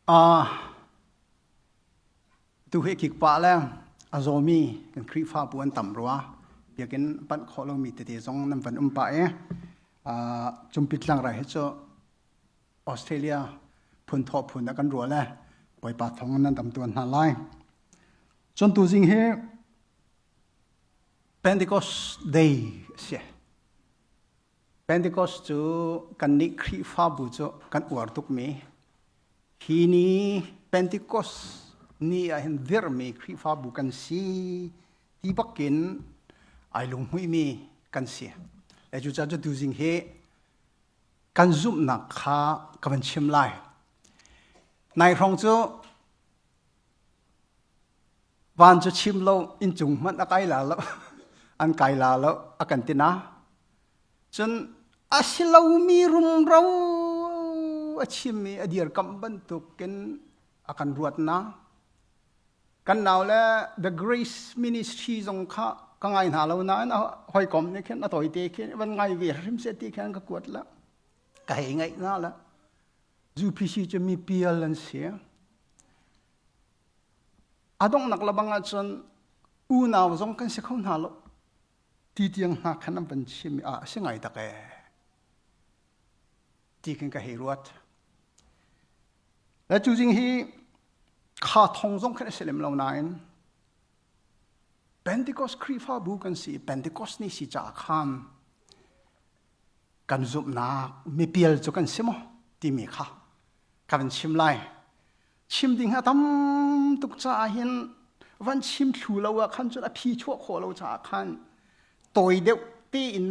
Uh, tu hi kik pah le a zawmi kan Khrihfabu an tam rua. Biakinn panh khawh lomi tete zong nan van um pah i uh, cumpi tlangrai hi cu Australia phun thawh phun ah kan ruah le Bawipa thawng nan dam tuan hna lai. Cun tu zing hi Pentecost Day a si. Pentecost cu kannih Khrihfabu cu kan uar tukmi hi ni Pentecost ni ah hin dirhmi Khrihfabu kan si ti bakin ai lunghmuihmi kan si. Le cucaah cu tuzing hi kan zumhnak kha ka van chim lai. Nai hrawng cu Van cu chim lo inncung hmanh a kai la lo an kai la lo a kan ti na. Cun a si lomi rumro a chimmi a dirkamh bantukin a kan ruat na. Kan nau le The Grace Ministry zong kha ka ngai hna lo nain a hawikom nih khin a tawite khin van ngai ve hrim seh ti khan ka kuat la. Ka hei ngaih na la. UPC cu mi pial an si. A donghnak lebang ahcun unau zong kan si kho hna lo ti tiang hna khan an van chim i ah a si ngai tak ee ti khin ka hei ruat. Le cu zing hi kha thong zong khan a si lem lo nain Pentecost Khrihfabu kan si i Pentecost ni si caah khan kan zumhnak mipial cu kan si maw timi kha ka van chim lai. Chim ding a tam tuk caah hin van chim thlu lo ah khan cun a phi chuah khawh lo caah khan tawi deuh tein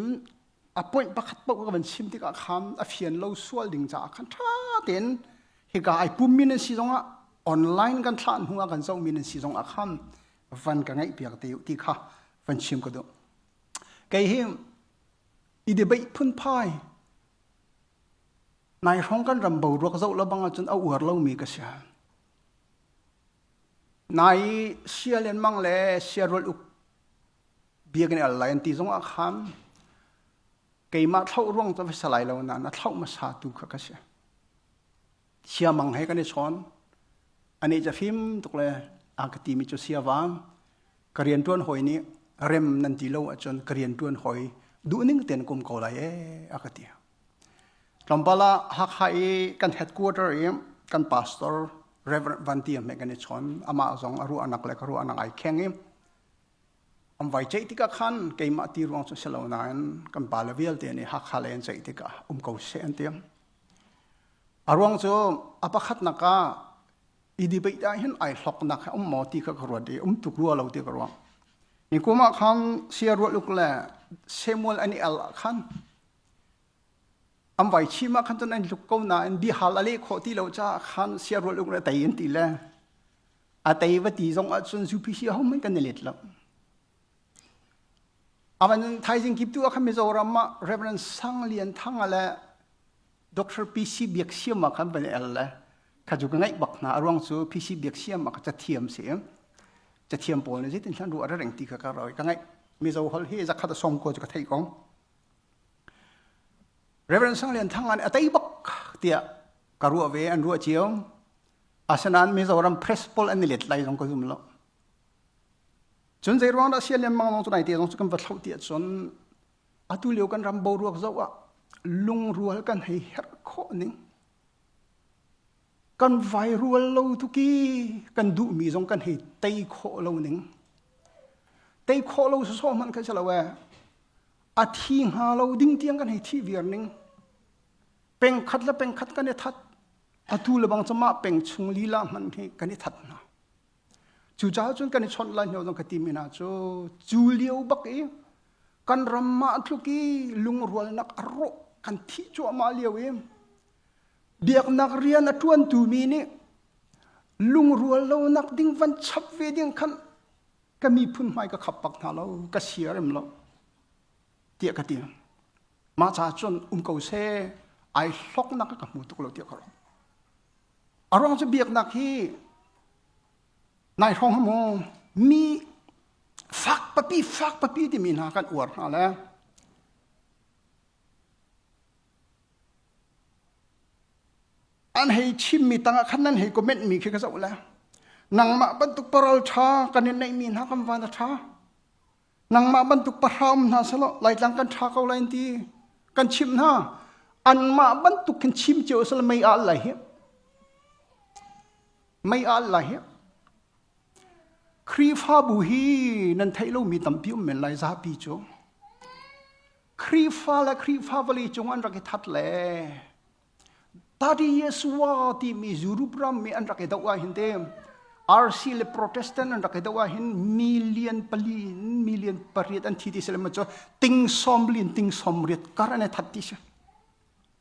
a point pakhat paoh ka van chim tikah khan a fian lo sual ding caah khan ṭha tein hika ai pummi nan si zongah online kan thlah hnu ah kan zohmi nan si zongah khan van ka ngaih piak te ti kha van chim ka duh. Kei hi i debate phunphai Nai hrawng kan ram boruak zoh lo bang ahcun a uar lomi ka si. Nai sia lenmang le siarual uk biakinn al lai an ti zong ah khan keimah thlauh ruang cu va si lai lo nain a thlauh hmasa tu kha ka si. Siamang he kan i chawn. Anih cu fim tuk le a ka timi cu siavang ka rianṭuan hawi nih rem nan ti lo ahcun ka rianṭuan hawi duhning tein kum ko lai ee a ka ti. Tlawmpal ah Hakha i kan headquarter i kan pastor Reverend Van Tiam he kan i chawn. Amah zong a ruahnak le ka ruahnak ai kheng i an vai ceih tikah khan keimah ti ruang cu si lo nain kan pale vialte nih Hakha lei an ceih tikah um ko seh an ti. A ruang cu a pakhatnak ah i debate ah hin ai hloknak he um maw ti kha ka ruat i um tuk rua lo ti ka ruang. Ni kum ah khan Sia Rualuk le Samuel an i al ah khan An vai chim ah khan cun an tluk ko nain biahal a leh khawh ti lo caah khan siarual uk le tei an ti le a tei va ti zong ahcun UPC ahohmanh kan i let lo. Avan thaizing kip tu ah khan Mizoram ah Reverend Sang Lian Thang le Dr. PC Biak Siam ah khan van el le kha cu ka ngaih bak hna a ruang cu PC Biak Siam ah ka cathiam si cathiam pawl nih zeitin hlan ruah reng ti kha ka roi ka ngaih Mizo holh hi zakhat a song ko cu ka theih kong Reverend Sang Lian Thang an a tei bak tiah ka ruah ve an ruah cio. Asinain Mizoram press pawl an i let lai zong ka zum lo. Cun zei ruang dah sian lengmang zong cu nai te zong cu kan va thloh tiah cun atu lio kan ram boruak zoh ah lungrual kan hei herh khawh ning kan vai rual lo tuki kan duhmi zong kan hei tei khawh lo ning tei khawh lo sawsawh hmanh kha si lo ee a thi hnga lo ding tiang kan hei thih viar ning pengkhat le pengkhat kan i that atu le bang cama peng chung lila hmanh hi kan i that hna cucaah cun kan i chawnh lai hnu zong ka ti mi hna cu cu lio bak i kan ram mah tluk i lungrualnak a rawh kan thih cuahmah lio i biaknak rian a ṭuantu mi nih lungrual lonak ding van chap ve ding khan ka miphun hmai ka khap bak hna lo ka siarem lo tiah ka ti mah caah cun um ko seh ai hloknak ka hmu tuk lo tiah ka ruah a ruang cu biaknak hi nai hrawng hamu mi fak papi fak papi timi hna kan uar hna le An hei chimmi tangah khan nan hei comment mi khi ka zoh le nangmah bantuk paral ṭha kan in neihmi hna kan van a ṭha. Nangmah bantuk pahra um hna selaw Laitlang kan ṭha ko lai an ti. Kan chimh hna. Anmah bantuk khin chim cio selaw mei a al lai hi. Mei a al lai hi. Khrihfabu hi nan theih lomi tampi um men lai zapi cu. Khrihfa le Khrihfa vawlei cung an rak i that le 30 years war timi Europe ram mi an rak i doh ah hin te RC le Protestant an rak i doh ah hin million pali in million pariat an thi ti si le cu ting som lin ting som riat kar an i that ti si.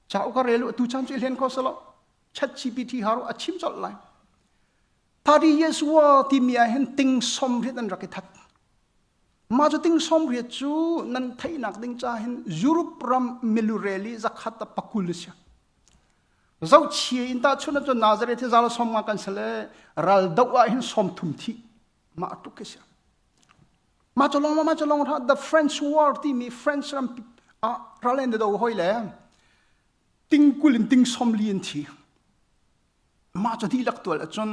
Cha ka relu tu chan chu hlen ko salo chat GPT haru a chim chol lai. 30 years war timi ah hin ting som riat an rak i that. Mah cu ting 80 cu nan theihnak ding ca hin Europe ram milurel i zakhat a pakul a si. Zohchia in tahchunh ahcun Nazareth hi zal som nga kan si le ral doh ah hin som thum thi mah tluk khi si. Mah cu lawng mah cu lawng the French War timi French ram ah ral in do hoi le ting kul in ting som li in thi. Mah cu dihlak tual ahcun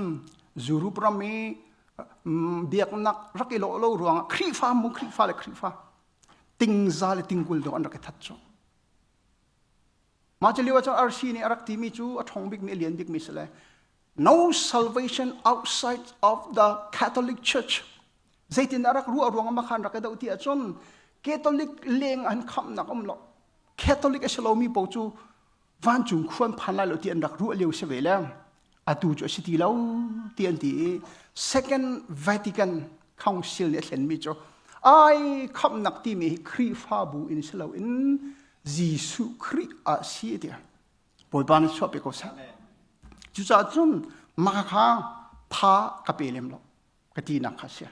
Europe ram i biaknak rak i lawh lo ruangah Khrihfa mu Khrihfa le Khrihfa tingza le tingkul dawh an rak i that cu. Mah cu lio ahcun RC nih a rak timi cu a ṭhawng bikmi a lian bikmi si le no salvation outside of the Catholic Church zeitin a rak ruah ruangah mah khan rak i doh ti ahcun Catholic leng an khamhnak um lo Catholic a si lomi paoh cu vancung khua an phan lai lo ti an rak ruah lio si ve le atu cu a si ti lo ti an ti i Second Vatican Council nih a thlenmi cu ai khamhnak timi hi Khrihfabu in si loin Jesuh Khrih ah si ti Bawipa nih chuah pe ko seh. Cucaah cun mah kha tha ka pe lem lo. Ka tinak kha si.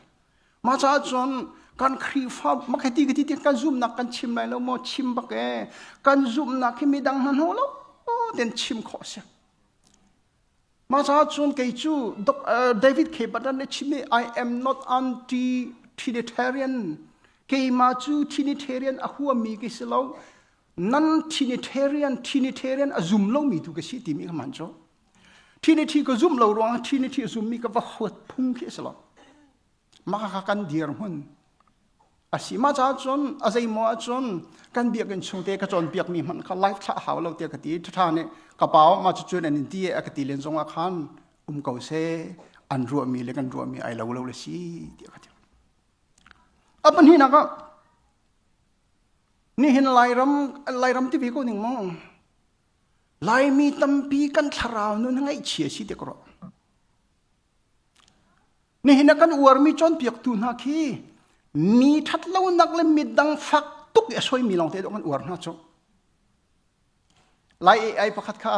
Mah caah cun kan Khrihfa makhati ka ti ti kan zumhnak kan chim lai lo maw chim bak e kan zumhnak hi midang hna hno lo ten chim khawh si. Mah caah cun kei cu David K. Butler nih chim i I am not anti Trinitarian keimah cu Trinitarian a huami ka si lo nan Trinitarian Trinitarian a zum lomi tu ka si timi ka man cu Trinity ka zumh lo ruangah Trinity a zummi ka va huat phung khi a si lo. Mah kha kan dirhmun a si. Mah caah cun a zeimaw ahcun kan biakinn chung te ka cawnpiakmi hmanh kha live thlah hau lo tiah ka ti. Ṭhaṭha nih ka pa mah cucun an in ti a ka ti len zongah khan um ko seh an ruahmi le kan ruahmi ai lo lo le si tiah ka ti. A pahnihnak ah nihin Lairam Lairam ti ve ko ning maw Laimi tampi kan thlarau nun ngaihchia si te ka ruah. Nihin ah kan uarmi cawnpiaktu hna khi mi ṭhatlonak le midang fak tuk i a soimi lawngte dawh kan uar hna cu. Lai AI pakhat kha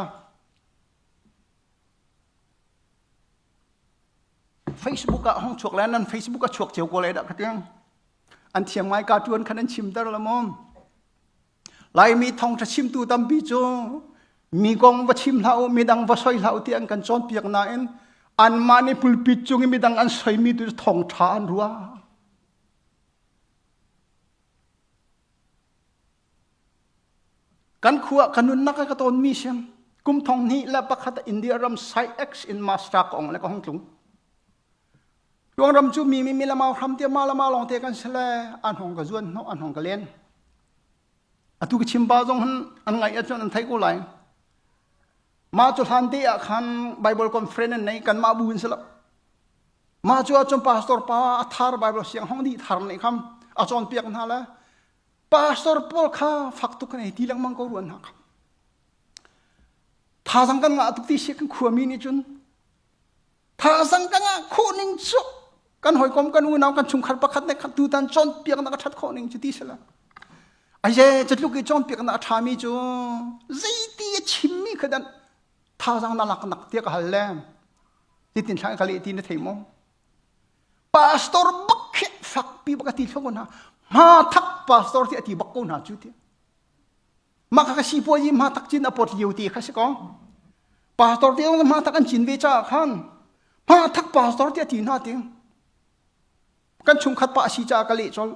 Facebook ah hong chuak le nan Facebook a chuak cio ko lai dah ka tiang. An thiam ngai ka ṭuan khan an chimter la maw? Laimi thawngṭha chimtu tampi cu mi kong va chim hlah u, midang va soi hlah u ti an kan cawnpiak nain anmah nih pulpit cung i midang an soimi tu cu thawngṭha an ruah. Kan khua ka nunnak ka tawnmi si kum thong hnih le pakhat India ram Sai X in master ka ong le ka hong tlung. Tuang ram cu mi mi mi lamau hram te ma lama lawng te kan si le an hong ka zuan hnawh an hong ka len. Atu ka chim pa zong han an ngaih ahcun an theih ko lai. Mah cu hlan te ah khan Bible conference an nei kanmah bu in si lo. Mah cu ahcun pastor pa a thar Bible siang hong dih thar nih kham a cawnpiak hna le pastor pawl kha fak tuk kan ei ti lengmang ko ruan hna kha. Thazang kan ngah tuk ti si kan khuami nih cun Thazang ka ngah khawh ning cu kan hawikom kan unau kan chungkhar pakhat nih tutan cawnpiaknak a ṭhat khawh ning cu ti si lo. Aize catluk i cawnpiaknak a ṭhami cu zeiti a chimmi kha dan thazang na lak nak tiah ka hal le titin thlang ka leh ti na thei maw? Pastor bak khi fakpi bak a ti thlo ko hna. Hma thak pastor ti a ti bak ko hna cu ti. Mah kha ka sipuazi hma tak cin a pot lio ti kha si ko. Pastor te zong hma tak an cin ve caah khan hma thak pastor ti a ti hna ti. Kan chungkhat pa a si caah ka leh colh.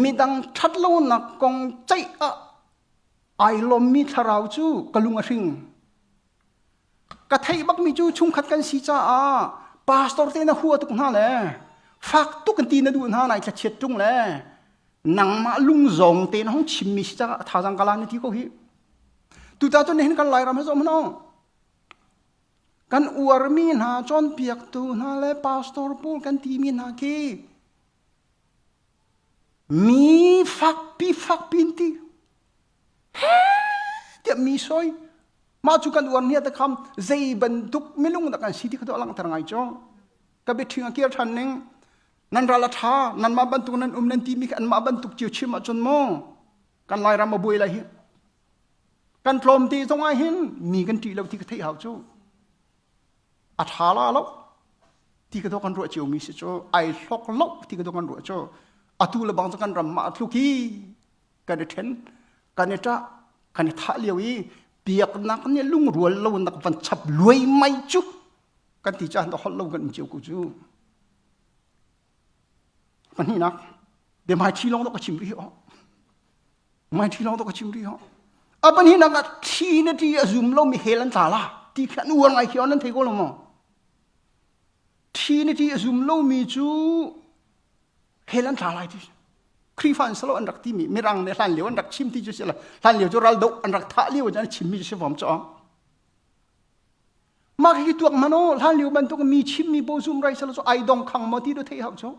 Midang ṭhat lonak kong ceih ah ai lawmmi thlarau cu ka lung a hring. Ka theih bakmi cu chungkhat kan si caah pastor te na hua tuk hna le fak tuk in ti na duh hna nai thlachiat ṭung le nangmah lungzawng te na hong chimmi si caah thazang ka la na ti ko hi. Tuta cun nihin kan Lairam hi zoh hmanh Kan uarmi hna cawnpiaktu hna le pastor pawl kan timi hna khi mi fakpi fakpi in ti he tiah mi soi mah cu kan uar nia te kham zei bantuk minung dah kan si ti kha tu a langhter ngai cu ka biaṭhing a kir ṭhan ning nan ral a ṭha nanmah bantuk nan um nan timi kha anmah bantuk cio chim ahcun maw kan Lairam a buai lai hi kan tlawm te zong ah hin mi kan ṭih lo ti ka theih hau cu a ṭha la lo ti ka kan ruah cio mi si cu ai hlok lo ti ka kan ruah cu atu le bang cu kan ram mah tluk hi kan i ṭhen kan i ṭah kan i thah lio i biaknak nih lungrual lo nak van chap luai mai cu kan ti caan holh lo kan um cio ko cu pahnihnak biahmai ṭhi lawng ka chim rih ho mai ṭhi lawng ka chim rih ho a pahnihnak ah ṭhi na ṭi a zum lo mi hel an tla la ti khi an uar ngai khi nan thei ko lo maw ṭhi na ṭi a zum lo mi cu hel an tla lai ti Khrihfa an salo an rak timi mirang nih hlan lio an rak chim ti cu si la hlan lio cu ral do an rak thah lio an chimmi cu si fom cu mah hi tuak mano hlan lio bantuk mi chimmi bo zum rai salo cu ai dong khang maw ti do thei hau chu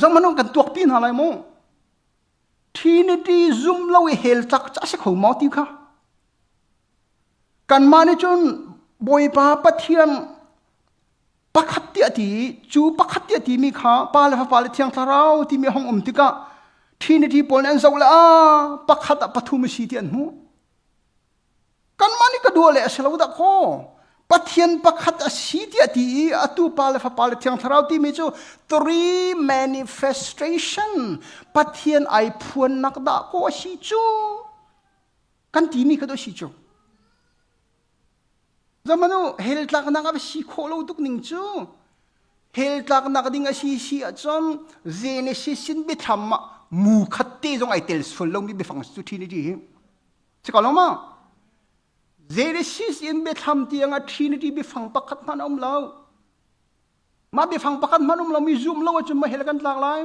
zang mano kan tuak pi hna lai mu Trinity zum lo i hel chak cha si kho maw ti kha kanmah nih cun Bawipa Pathian pakhat tiah ti cu pakhat tiah timi kha Pa le Fapa le Thiang Thlarau timi hong um tikah Trinity pawl nih an zoh le ah pakhat ah pathum a si ti an hmuh. Kanmah nih ka dua le a si lo dah kaw Pathian pakhat a si tiah ti i atu Pa le Fapa le Thiang Thlarau timi cu three manifestation Pathian ai phuannak dah kaw a si cu kan timi kha do si cu. Zamanu hell tlaknak a si khawh lo tuk ning cu hell tlaknak ding a si si ahcun Genesis in biathlam ah mu khat te zong ai tel sual lomi biafang cu Trinity hi. Si ko lo ma? Genesis in biathlam tiang ah Trinity biafang pakhat hmanh a um lo. Mah biafang pakhat hmanh um lomi zum lo ahcun mah hell kan tlak lai.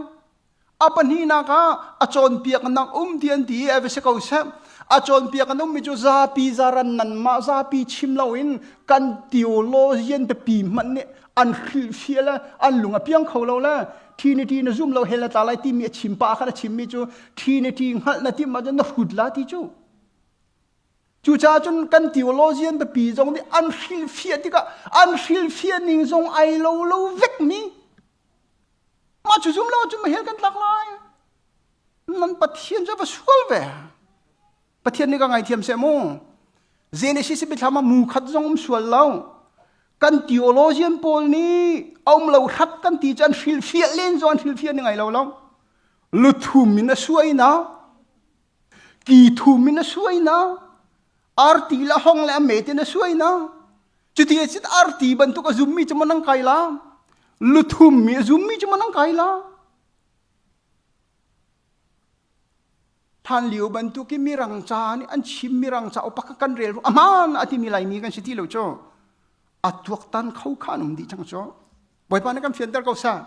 A pahnihnak ah a cawnpiaknak um ti an ti i a va si ko seh. A cawnpiak an ummi cu zapi zaran nanmah zapi chim loin kan theologian pipi hmanh nih an hrilhfiah le an lung a piang kho lo le Trinity na zum lo hell na tla lai timi a chim pah khan a chimmi cu Trinity hngalh na timh ahcun na hrut la ti cu. Cucaah cun kan theologian biapi zong nih an hrilhfiah tikah an hrilhfiah ning zong ai lo lo vekmi mah cu zum lo ahcun hell kan tlak lai. Nan Pathian cu va sual ve. Pathian nih ka ngaithiam seh mu. Genesis biathlam ah mu khat zong um sual lo. Kan theologian pawl nih a um lo hrat kan ti cu an hrilhfiah len zong an hrilhfiah ni ngai lo lo. Luthum in a suai na. Ki thum in a suai na arti le hong le a met in a suai na cuti a sit arti bantuk a zummi cu manang kai la luthum mi a zummi cu manang kai la than lio bantuk i mirang ca nih an chim mirang ca upak kan rel aman a timi laimi kan si ti lo cu a tuaktan kho kha an um dih cang cu Bawipa nih kan fianter ko seh.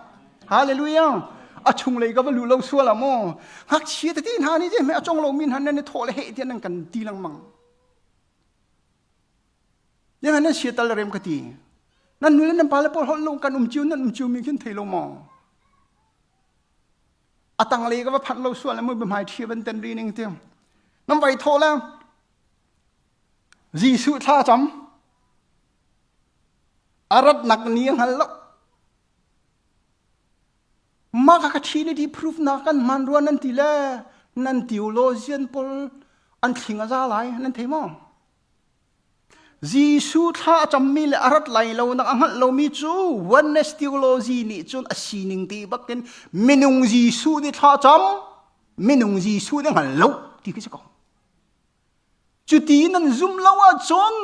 Hallelujah. A chunglei ka va lu lo sual ah maw. Ngakchia tete hna nih je a cong lomi hna nan i thawh le heh tiah nan kan ti lengmang. Yang nan sia tal rem ka ti. Nan nu le nan pa le pawl holh lo kan um cio nan um cio mi khin thei lo maw. A tanglei ka va phanh lo sual le mui hmai thi ban ten ri ning ti. Nan vai thawh le Jesuh thla cam A ratnak ni a hngal lo. Mah kha ka Trinity proof na kan hman rua nan ti le nan theologian pawl an thling a za lai nan thei maw? Jesuh thla a cammi le a rat lai lo nak a hngalh lomi cu oneness theology nih cun a sining te bakin minung Jesuh nih thla cam minung Jesuh nih hngal lo ti khi si ko. Cuti nan zum lo ahcun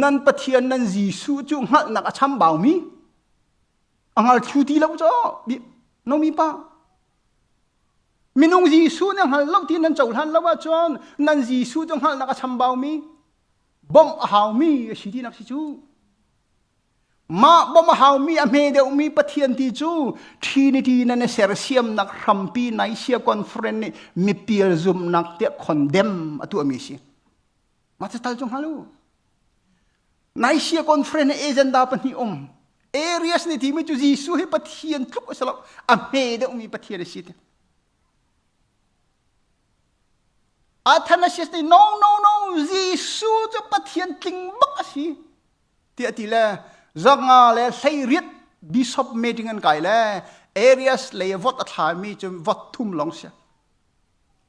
nan Pathian nan Jesuh cu hngalhnak a chambaumi a hngal thlu ti lo cu nomi pa minung Jesuh nih hngal lo ti nan cohlan lo ahcun nan Jesuh cu hngalhnak a chambaumi. Bawmh a haumi a si tinak si cu. Mah bawmh a haumi a hme deuhmi Pathian ti cu Trinity nan i sersiamnak hrampi Nicaea Conference nih mipial zumhnak tiah condemn a tuahmi si. Mah cu tal cu hngal u. Nicaea Conference nih agenda pahnih um. Arius nih timi cu Jesuh hi Pathian tluk a si lo, a hme deuhmi Pathian a si ti. Athanasius nih no no no Jesuh cu Pathian tling bak a si tiah ti le zanga le 18 bishop meeting an kai le Arius lei vote a thlami cu vote thum lawng si.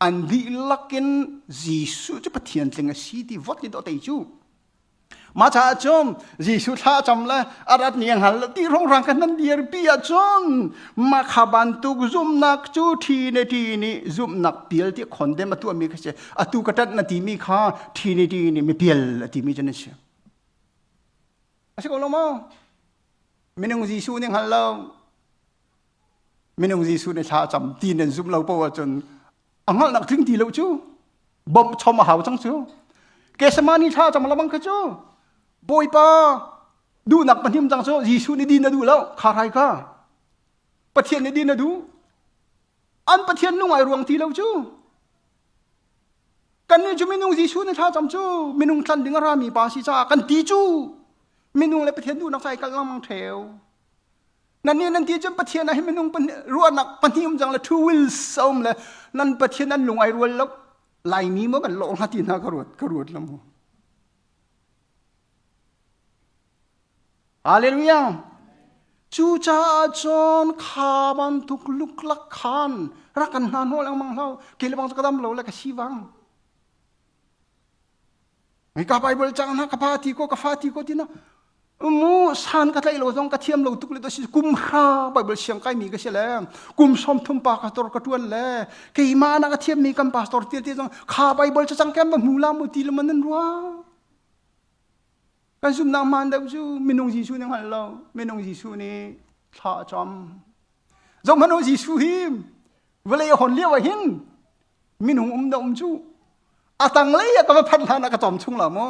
An dihlak in Jesuh cu Pathian tling a si ti vote ni dawh tei cu. Mah caah cun Jesuh thla a cam le a rat ni a hngal lo ti rongrang khan nan dirpi ahcun mah kha bantuk zumhnak cu Trinity nih zumhnak pial ti khondem a tuahmi kha si. Atu ka ṭanh na timi kha Trinity nih mipial a timi cu nan si. A si ko lo maw? Minung Jesuh nih hngal lo. Minung Jesuh nih thla a cam ti nan zumh lo paoh ahcun a hngalhnak tling ti lo cu bawmh chom a hau cang cu Kesamani thla cam lamang kha cu Bawipa duhnak pahnim cang cu Jesuh nih din a duh lo kha rai ka Pathian nih din a duh an Pathian lung ai ruang ti lo cu kan nih cu minung Jesuh nih thla cam cu minung tlan ding a rami pa si caah kan ti cu minung le Pathian duhnak sai kal lengmang theo Nan nih nan ti cun Pathian ah hin minung ruahnak pahnih um cang le two wills a um le nan Pathian an lung ai rual lo. Laimi maw kan lawh hnga ti hna ka ruat ka ruat lo mu. Hallelujah. Cucaah cun kha bantuk luklak khan rak kan hna hnawh lengmang hlah. Ke le bang cu ka dam lo le ka si vang. Ka Bible cang hna ka pa ti ko ka fa ti ko ti na mu san ka tlaih lo zong ka thiam lo tuk le to si kum hra Bible siang kai mi ka si le kum 30 pa pastor ka tuan le keimah na ka thiam mi kan pastor ti ti zong kha Bible cu cang kem ba hmu la mu ti le man nan rua kan zumnak man deuh cu minung Jesuh nih hngal lo minung Jesuh nih thla a cam zoh hmanh u Jesuh hi vawlei a hon lio ah hin minung um na um cu a tanglei ah ka va phanh hlan ah ka cawm chung la mu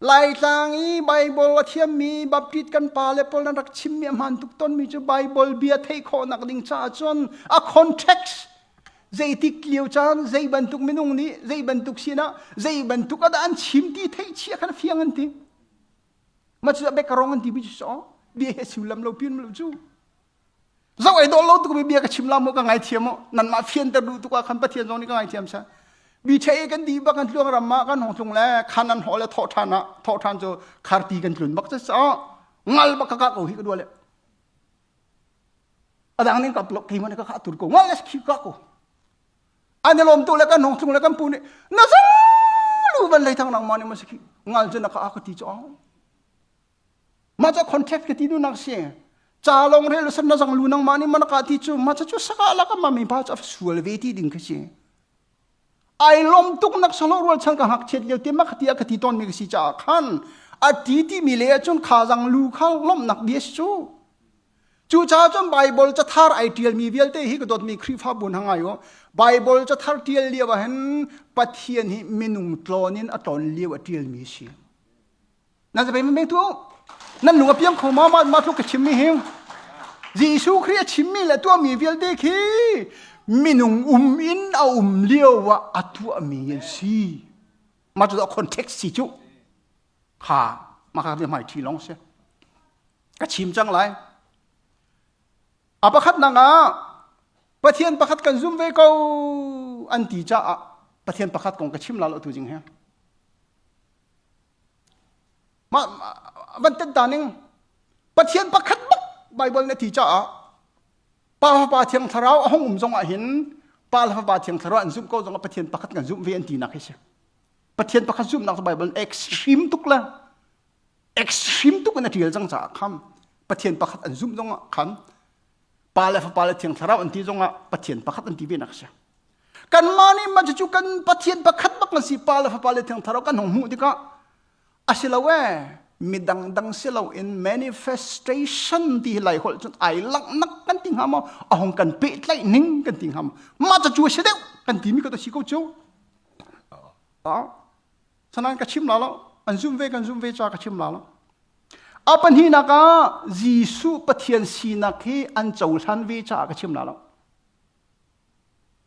Laitlang i Bible a thiammi Baptist kan pa le pawl nan rak chimmi a hmaan tuk tonmi cu Bible bia theih khawhnak ding caah cun a context zeitik lio caan zei bantuk minung nih zei bantuk sinah zei bantuk ah dah an chim ti theih chia khan fiang an ti ma cu bek rong an ti mi cu so bia he sullam lo pian lo cu Zoh ei dawh lo tuk mi bia ka chim la mu ka ngaithiam mu nanmah fianter duh tuk ah khan Pathian zong nih ka ngaithiam sa bi che kan di bak kan tluang ram ah kan hong tlung le khan an ho le thawh than ah thawh than cu kharti kan tlun bak cha ngal bak ka ka ko hi ka dua le adang ning ka blok keimah ka ka tur ko ngal le khi ka ko an lom tu le kan hong tlung le kan pu nih na zang lu van lei thang nang ma ni ma si ngal cu na ka ka ti chu Mah cu contract ka ti duhnak si. Ca lawng rel san na zang lu nangmah nih mana ka ti cu mah cu saka la ka mami pa cu a sual ve ti ding khi si. Ai lom tuk nak salo rual chan ka hak chiat lio te ma khati a ka ti ton mi ka si caah khan a ti ti mi le ahcun kha zang lu kha lomnak bia si cu. Cu caah cun Bible cathar ai tial mi vialte hi ka dawtmi Khrihfabu hna ngai u. Bible cathar tial lio ah hin Pathian hi minung tlawn in a tlawn lio a tial mi si. Nan zapei mei tu nan lung a piang kho ma ma ma tluk ka chimmi hi Jesuh Khrih a chimmi le tuahmi vialte khi minung um in a um lio ah a tuahmi an si. Mah cu context si cu kha mah kha hmai ṭhi long si. Ka chim cang lai. A pakhatnak ah Pathian pakhat kan zum ve ko an ti caah Pathian pakhat kong ka chim la lo tu jing he. Mah van tet ta ning Pathian pakhat bak Bible na ti caah Pa Fapa Thiang Thlarau a hung um zong ah hin Pa le Fapa Thiang Thlarau an zumh ko zong ah Pathian pakhat kan zumh ve an ti nak hi si. Pathian pakhat zumhnak cu Bible extreme tuk le extreme tuk in a tial cang caah kham Pathian pakhat an zumh zong ah khan Pa le Fapa le Thiang Thlarau an ti zong ah Pathian pakhat an ti ve nak si. Kanmah nih mah cucu kan Pathian pakhat bak kan si Pa le Fapa le Thiang Thlarau kan hung hmuh tikah a si lo ee midang dang si lo in manifestation ti hi lai holh cun ai langhnak kan ti hnga maw a hung kan pehtlaih ning kan ti hnga maw mah cu a si deuh kan timi ka to si ko cu sanan ka chim la lo. An zum ve kan zum ve ca ka chim la lo. A pahnihnak ah Jesuh Pathian sinak hi an cohlan ve caah ka chim la lo.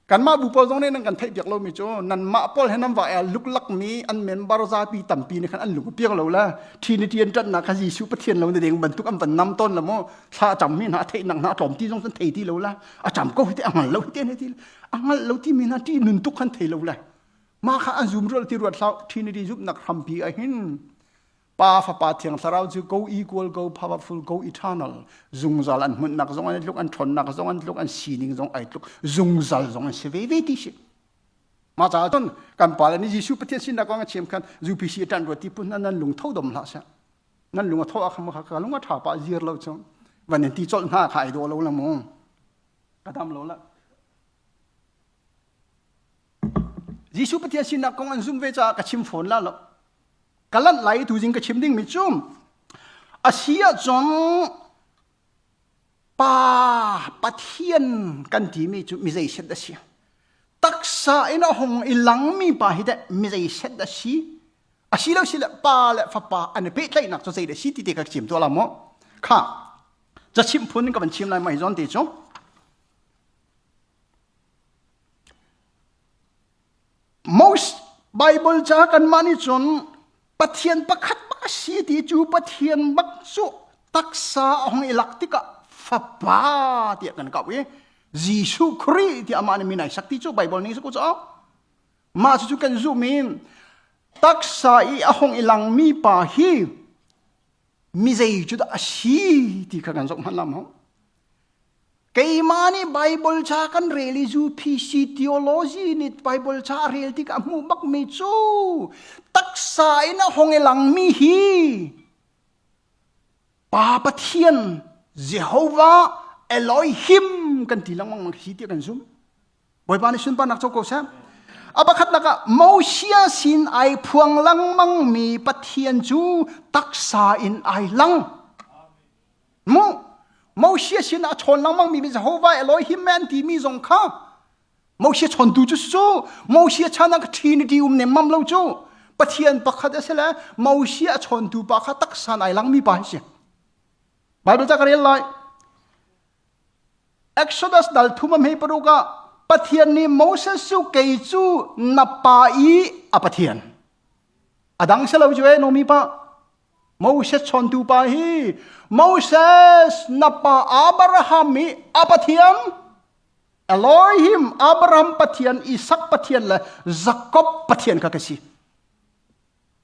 Kanmah bu pawl zong nih nan kan theih piak lomi cu nanmah pawl he nan va i luklak mi an member zapi tampi nih khan an lung a piang lo le Trinity an ṭanhnak kha Jesuh Pathian lo na deng bantuk an van nam tawn la mu thla a cam mi hna a theihnak hna a tlawm ti zong kan thei ti lo la a cam ko hi te a hngal lo hi te ne ti a hngal lo ti mi hna ṭih nun tuk khan thei lo le mah kha an zum rual ti ruat hlah Trinity zumhnak hrampi ah hin Pa Fapa Thiang Thlarau cu go equal, go powerful, go eternal. Zungzal an hmunhnak zong an tluk, an ṭhawnnak zong an tluk, an sining zong ai tluk, zungzal zong an si ve ve ti si. Mah caah cun kan pa le nih Jesuh Pathian sinak kong a chim khan UPC a ṭanh rua ti phun nan lung tho dom hlah seh. Nan lung a tho ah khan ka lung a ṭha pah zir lo cu. Van in ti colh hna kha ai dawh lo la mu. Ka dam lo la. Jesuh Pathian sinak kong an zum ve caah ka chim fawn la lo. Ka lanh lai tuzing ka chim dingmi cu a si ahcun Pa Pathian kan timi cu mi zei set a si. Taksa in a hung i langmi pa hi teh mi zei set a si. A si lo si le pa le fapa an i pehtlaihnak cu zei dah si ti te ka chim tuah la mu. Kha ca chimh phun in ka van chim lai mai zawn te cu. Most Bible ca kanmah nih cun Pathian pakhat bak a si ti cu Pathian bak cu taksa a hung i lak tikah Fapa tiah kan kau i Jesuh Khrih tiah amah nih min ai sak ti cu Bible ning si ko caw. Mah cucu kan zumh i taksa i a hung i langmi pa hi mi zei cu dah a si ti kha kan zoh hmanh la maw? Keimah nih Bible ca kan rel i UPC theology nih Bible ca a rel tikah a hmuh bakmi cu taksa in a hong i langmi hi Pa Pathian Jehovah Elohim kan ti lengmang hi tiah kan zumh. Bawipa nih sunparnak co ko seh. A pakhatnak ah Mosiah sin ai phuang lengmang mi Pathian cu taksa in ai lang. Mu Moshe sin a chawn lengmang mi Jehovah Elohim an timi zong kha Moshe chawntu cu cu Moshe chan ah Trinity um nemmam lo cu Pathian pakhat a si le Moshe a chawntu pa kha taksa ai langmi pa si Bible ca ka rel lai Exodus dal thum a hme paruk ah Pathian nih Moses cu kei cu na pa i a Pathian a dang si lo cu e nomi pa Moses chawntu pa hi Moses na pa Abraham i a Pathian Elohim Abraham Pathian Isak Pathian le Jakob Pathian kha ka si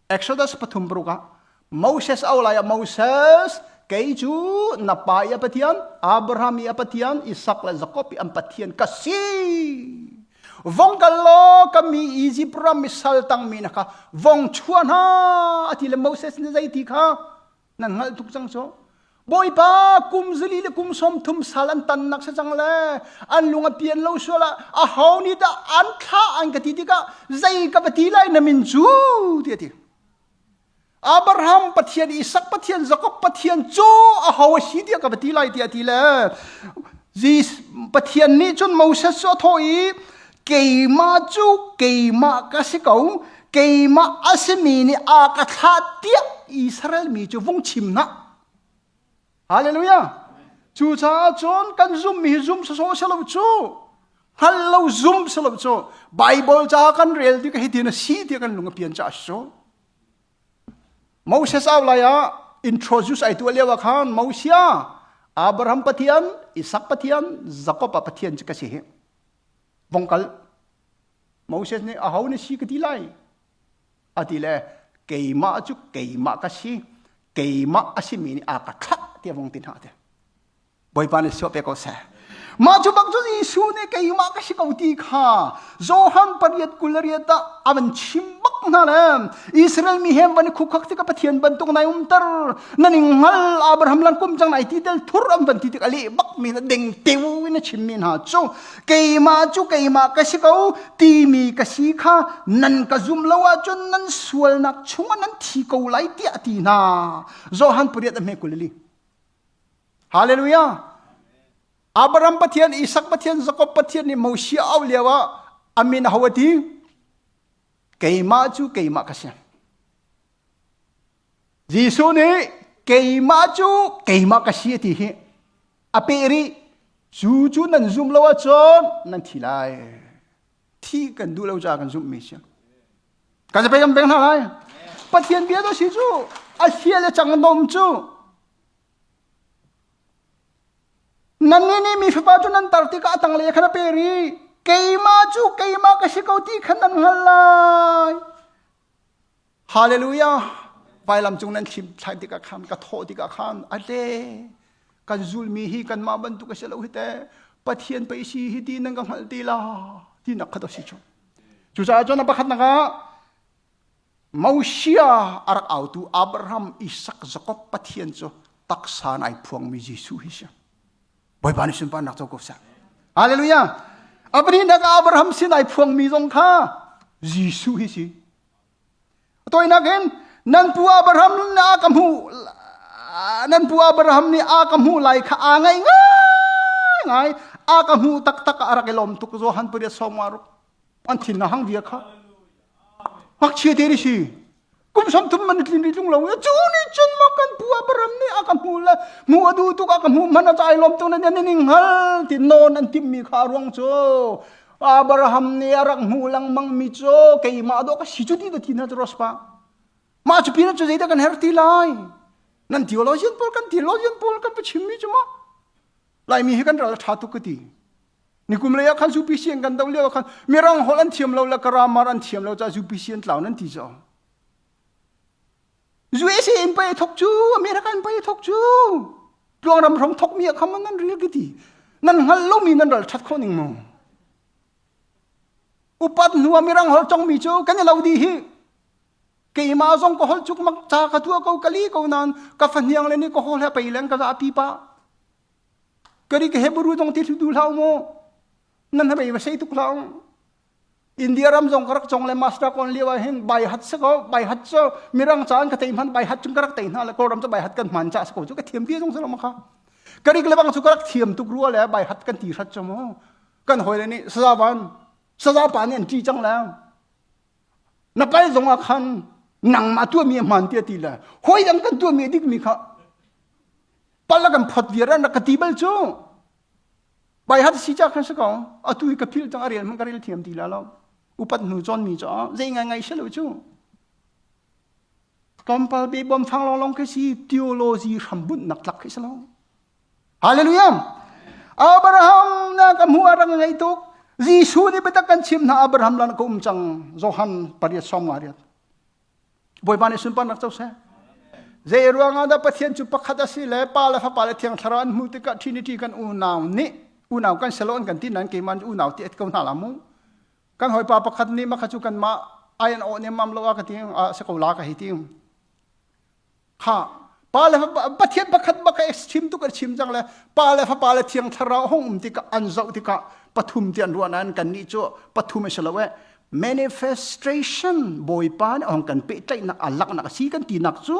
Exodus pathum paruk ah Moses au lai ah Moses kei cu na pa i a Pathian Abraham i a Pathian Isak le Jakob i an Pathian ka si Vong kal law ka mi Izipt ram i sal tangmi na kha vong chuah hna a ti le Moses nih zei ti kha nan hngalh tuk cang cu. Bawipa kum zali le kum sawm thum sal an tannak si cang le an lung a pian lo sual ah a ho nih dah an thlah an ka ti tikah zei ka va ti lai na min cu ti a ti. Abraham Pathian, Isak Pathian, Jakob Pathian cu aho a si tiah ka va ti lai tiah a ti le Pathian nih cun Moses cu a thawh i keimah cu keimah ka si ko keimah a simi nih a ka thlah tiah Israel mi cu vung chim hna. Hallelujah. Cucaah cun kan zummi hi zum sawsawh si lo cu hngal lo zum si lo cu Bible ca kan rel tik hitin a si tiah kan lung a pian caah si cu. Moses au lai ah introduce ai tuah lio ah khan Moses Abraham Pathian, Isak Pathian, Jakob a Pathian cu ka si hi. Vongkal Moses nih aho na si ka ti lai? A ti le keimah cu keimah ka si, keimah a simi nih a ka thlah tiah vong ti hna te. Bawipa nih suah pe ko seh. Mah cu bak cu Jesuh nih keimah ka si ko ti kha Johan pariat kul le riat ah a van chim bak hna le Israel mi he van i khukkhak tikah Pathian bantuk nai umter nan i hngal Abraham lan kum cang nai ti tel thur an van ti tik a leh bak mi na deng teu in a chim mi hna cu keimah cu keimah ka si ko timi ka si kha nan ka zum lo ahcun nan sualnak chungah nan thi ko lai tiah a ti hna Johan pariat a hme kulili Hallelujah. Abraham Pathian, Isak Pathian, Jakob Pathian nih Moses au lio ah amin a ho a ti? Keimah cu keimah ka si. Jesuh nih keimah cu keimah ka si a ti hi a peh rih. Cu cu nan zum lo ahcun nan thi lai. Thi kan duh lo caah kan zumhmi si. Kan pei kan peng hna lai. Pathian bia to si cu a hia le cang nom cu. Nannih nih mi fapa cu nan tar tikah a tanglei khan a pe rih. Keimah cu keimah ka si ko ti khan nan hngalh lai. Hallelujah! Vailam cung nan thlim thlai tikah khan ka thawh tikah khan a le kan zulmi hi kanmah bantuk a si lo hi te Pathian pei si hi ti nan ka hngalh ti la ti nak khat a si cu. Cucaah cun a pakhatnak ah Mosiah a rak autu Abraham, Isak, Jakob Pathian cu taksa in ai phuangmi Jesuh hi si. Bawipa nih sunparnak co ko seh. Hallelujah. A pahnihnak ah Abraham sin ai phuangmi zong kha Jesuh hi si. A tawinak in nan pu Abraham nih a ka hmuh nan pu Abraham nih a ka hmuh lai kha aa ngaih ngai ngai a ka hmuh taktak a rak i lawm tuk Johan pariat sawm ruk an thin a hang via kha ngakchia te si kum 30 man tlin ri tlung lo cu ni cun ma kan pu Abraham nih a ka hmu le hmu a duh tuk a ka hmu man a cai lawm tuk na ning hal ti non an timh mi kha ruang cu Abraham nih a rak hmuh lengmang mi cu keimah dawh ka si cu ti da ti na rospa mah cu pin cu zeidah kan her ti lai nan theologian pawl kan theologian pawl kan chim mi cu ma Laimi hi kan ral a ṭha tuk ka ti. Nikum lei ah khan UPC an kan do lio ah khan Mirang holh an thiam lo le grammar an thiam lo caah UPC an tlau nan ti cu. USA in pei thok cu America in pei thok cu tluang ram hrong thok mi ah khan nan ril ka ti. Nan hngal lomi nan ral ṭhat khawh ning mu. Upat hnu ah Mirang holh cong mi cu kan i lo dih hi. Keimah zong ka holh cuk mak ca ka tuah ko ka li ko nain ka fahniang le nih ka hawl he pei leng ka zapi pa. Kari ka Hebrew zong ti du hlah mu. Nan ha va sei tuk hlah. India ram zong ka rak cong le master kon lio ah hin bai hat se ko bai hat cho mirang caan ka tei hman bai hat chung ka rak tei hna le kawlram cu bai hat kan hman cha se ko cu ka thiam ti zong se lo ma kha. Karik le bang cu ka rak thiam tuk rua le bai hat kan ti hrat cho mu. Kan hoi le nih saza van saza pa nih an ṭi cang le na kal zong ah khan nangmah tuahmi a hmaan tiah ti le hawi dang kan tuahmi a dikmi kha pal a kan phot viar an rak ka ti bal cu bai hat si ca khan si ko atu hi ka phil cang a rel hmanh ka rel thiam ti la lo upat hnu cawn mi cu zei ngai ngai si lo cu tlawmpal be bom fang long long khi si theology hrambunh nak tlak khi si lo Hallelujah! Abraham na ka hmu a rang ngei tuk. Jesuh nih biatak kan chim hna Abraham lan ka um cang. Johan pariat sawm nga riat. Bawipa nih sunparnak co seh. Zei ruangah dah Pathian cu pakhat a si le Pa le Fapa le Thiang Thlarau an hmuh tikah Trinity kan unau nih unau kan selo an kan ti nan keimah unau ti et ko hna la mu. Kan hawipa pakhat nih makha cu kanmah ai an awh nem am lo a ka ti a se ko la ka hei ti. Kha pa le Pathian pakhat bak ka chim tuk a chim cang le pa le fapa le thiang thlarau hong um tikah an zoh tikah pathum ti an ruah nain kan nih cu pathum a si lo e manifestation bawipa nih hong kan pehtlaihnak a laknak a si kan tinak cu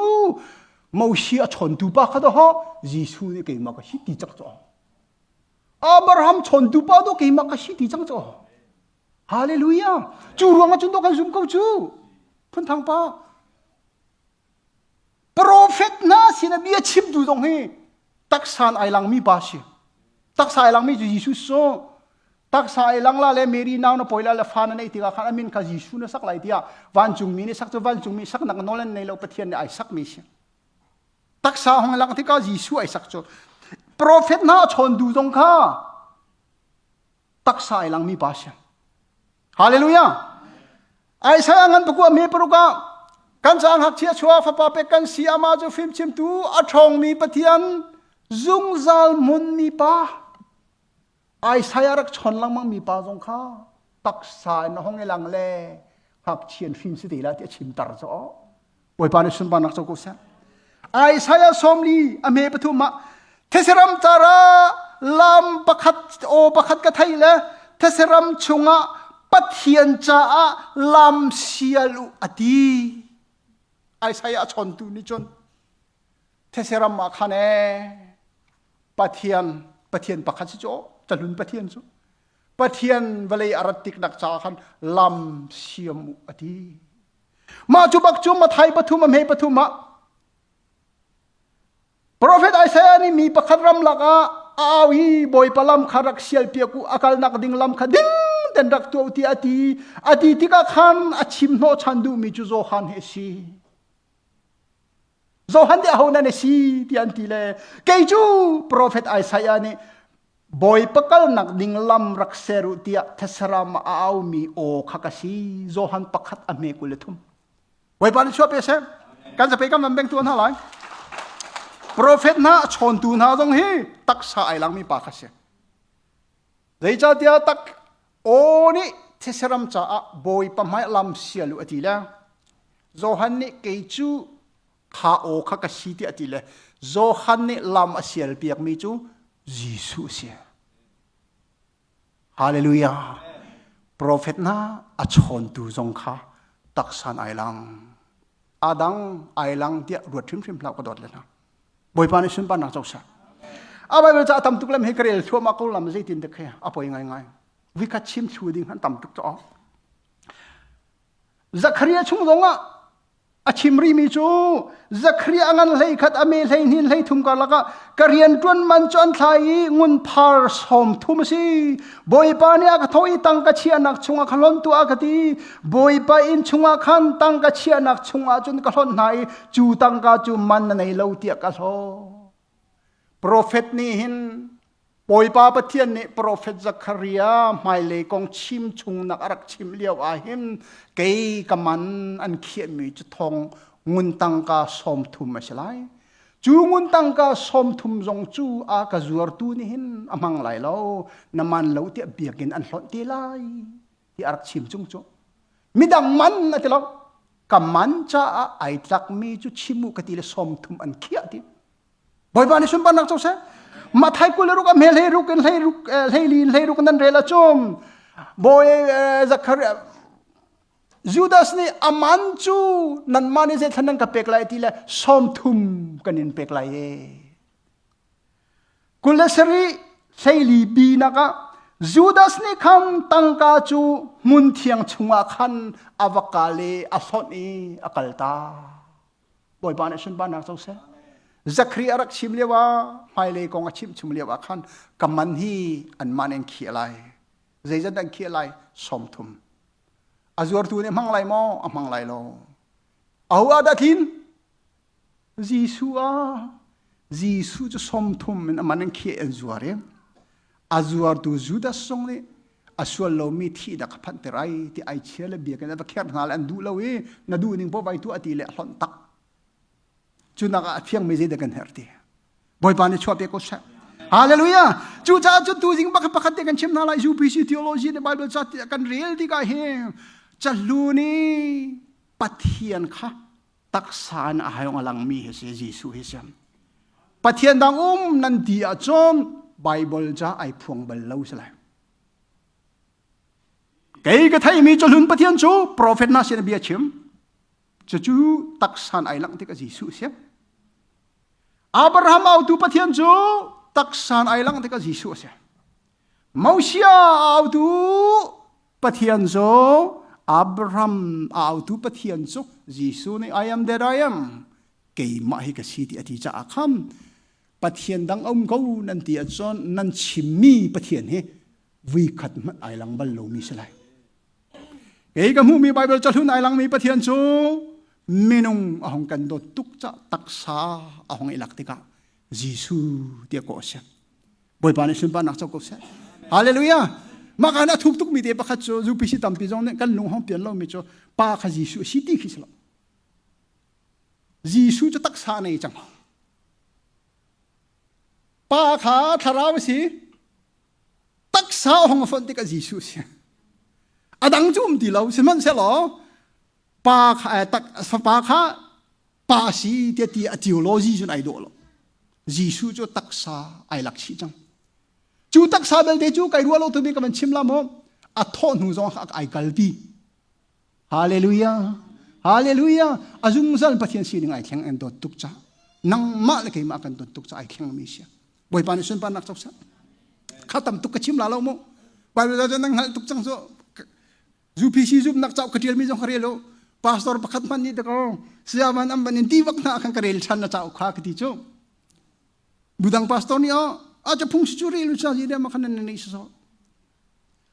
Moses a chawntu pa kha doho Jesuh nih keimah ka si ti cak cu Abraham chawntu pa do keimah ka si ti cang cu Hallelujah cu ruangah cun do kan zum ko cu phunthang pa Profet hna sin a bia chimtu zong hi taksa in ai langmi pa si. Taksa ai langmi cu Jesuh so. Taksa ai lang la le Mary nau na pawi la le fa na neih tikah khan a min kha Jesuh na sak lai tiah vancungmi nih sak cu vancungmi saknak nawl an nei lo Pathian nih ai sakmi si. Taksa hong lang tikah Jesuh ai sak cu. Profet hna a chawntu zong kha taksa ai langmi pa si. Hallelujah! Isaiah ngan pakua me paruk ah kan caang ngakchia chua fapa pek kan si ama cu fimchimtu a ṭhawngmi Pathian zungzal hmunmi pa Isaiah rak chon lengmang mi pa zong kha taksa in hong i lang le ngakchian hrin si te la ti a chimter cu Bawipa nih sunparnak co ko seh. Isaiah 40 a hme pathum ah Theseram cara lam pakhat aw pakhat ka thei le Theseram chungah Pathian caah lam sial u a ti. Isaiah a chawntu nih cun Theseram ah khan ee Pathian Pathian pakhat si cu cahlun Pathian cu Pathian vawlei a rat tik nak caah khan lam siam u a ti. Mah cu bak cu Mathai pathum a hme pathum ah. Profet Isaiah nih mi pakhat ramlak ah a au i Bawipa lam kha rak sial piak u, a kalnak ding lam kha ding ten rak tuah u tiah a ti. A ti tikah khan a chim hnawhchan duhmi cu Johan hi a si. Johan nih aho nan si tiah an ti le kei cu Profet Isaiah nih Bawipa kalnak ding lam rak ser u tiah thesaram a aumi aw kha ka si. Johan pakhat a hme 23. Bawipa nih chuah pe seh. Kan zape kan van beng tuan hna lai. Profet hna a chawntu hna zong hi taksa ai langmi pa kha si. Zeicahtiah tak aw nih thisaram caah Bawipa hmai lam sial u a ti le Johan nih kei cu kha aw kha ka si tiah a ti le Johan nih lam a sial piakmi cu Jesuh a si. Hallelujah. Profet hna a chawntu zong kha taksan ai lang. Adang ai lang tiah ruat hrimhrim hlah ka dawt le hna. Bawipa nih sunparnak co seh. A Bible ca tam tuk lam hi ka rel thluahmah ko lam zeitin dek he a poi ngai ngai. Vikhat chim thlu ding han tam tuk cho. Zakaria chung zong ah A chim rihmi cu Zakariah a ngan hlei khat a me hlei hnin hlei thum karlak ah ka rian ṭuan man cu an thlai i ngun phar sawm thum a si. Bawipa nih a ka thawh i tangka chiahnak chungah ka hlonh tuah a ka ti. Bawipa inn chungah khan tangka chiahnak chungah cun ka hlonh hna i cu tangka cu man na nei lo tiah ka hlawt. Profet nih hin Bawipa Pathian nih profet Zakariah hmailei kong chim chungnak a rak chim lio ah hin kei ka man an khiahmi cu thong ngun tangka 30 a si lai. Cu ngun tangka 30 zong cu a ka zuartu nih hin a hmang lai lo, na man lo tiah biakinn an hlonh te lai ti a rak chim chung cu. Midang man a ti lo. Ka man caah ai tlakmi cu chim u ka ti le 30 an khiah ti. Bawipa nih sunparnak co seh. Mathai 26 a hmel hlei ruk in hlei ruk hlei li in hlei ruk nan rel achum. Bawi Zakhariah Judas nih aman cu nanmah nih zeithlan nan ka pek lai ti le 30 kan in pek lai e. 27 hleili bi nak ah Judas nih khan tangka cu hmun thiang chungah khan a va kal i a hlonh i a kal ta. Bawipa nih sunparnak co seh. Zakhri a rak chim lio ah hmailei kong a chim chung lio ah khan ka man hi an man in khiah lai. Zeizat an khiah lai? 30. A zuartu nih hmang lai maw? A hmang lai lo. Aho ah dah thin? Jesuh ah. Jesuh cu 30 in a man in khiah an zuar i A zuartu Judas zong nih a sual lomi thih dah ka phanhter ai ti ai chia le biakinn a va kher hna le an duh lo i na duh ning paoh vai tuah ti le a hlonh tak. Cu nak ah a fiangmi zeidah kan herh ti. Bawipa nih chuah pe ko seh. Hallelujah! Cucaah cun tuzing pakhat pakhat te kan chim hna lai UPC theology le Bible ca ti kan rel tikah hi cahlun i Pathian kha taksa in a hayong a langmi hi si Jesuh hi siam. Pathian dang um nan ti ahcun Bible ca ai phuang bal lo si lai. Kei ka theimi cahlun Pathian cu profet hna sin bia chim. Cucu taksan ai langh tik a Jesuh si. Abraham autu Pathian cu taksan ai langh tik a Jesuh a si. Mosiah autu Pathian cu Abraham autu Pathian cu Jesuh nih I am that I am keimah hi ka si ti a ti caah khan Pathian dang um ko nan ti ahcun nan chimmi Pathian hi vui khat hmanh ai lang bal lomi si lai. Kei ka hmuhmi Bible cahlun ai langmi Pathian cu minung a hong kan dawt tuk ca taksa a hong i lak tikah Jesuh tiah kawh a si. Bawipa nih sunparnak co ko seh. Hallelujah. Mah kan a thuk tukmi te pakhat cu UPC tampi zong nih kan lung hong pian lomi cu pa kha Jesuh a si ti khi si lo. Jesuh cu taksa nei cang. Pa kha thlarau a si. Taksa hong a fonh tikah Jesuh a si. A dang cu um ti lo. Sihmanhsehlaw pa kha tak fapa kha pa si tiah ti a theology cun ai dawh lo. Jesuh cu taksa ai lak chih cang. Cu taksa belte cu kai ruah lo tumi ka van chim la maw? A thawh hnu zong ah ai kalpi. Hallelujah. Hallelujah. A zungzal Pathian sining ai thleng an dawt tuk ca. Nangmah le keimah kan dawt tuk ca ai thleng mi sia. Bawipa nih sunparnak cok seh. Kha tam tuk ka chim la lo mu. Bible ca nan hngalh tuk cang cu. UPC zumhnak cauk ka ṭialmi zong ka rel u. Pastor pakhat hmanh nih dakaw saya van am ban in ti bak hna khan ka rel ṭhan na cauk kha ka ti cu. Budang pastor nih oh a ca phung si cu rel u cha zi ma khan nan nei so.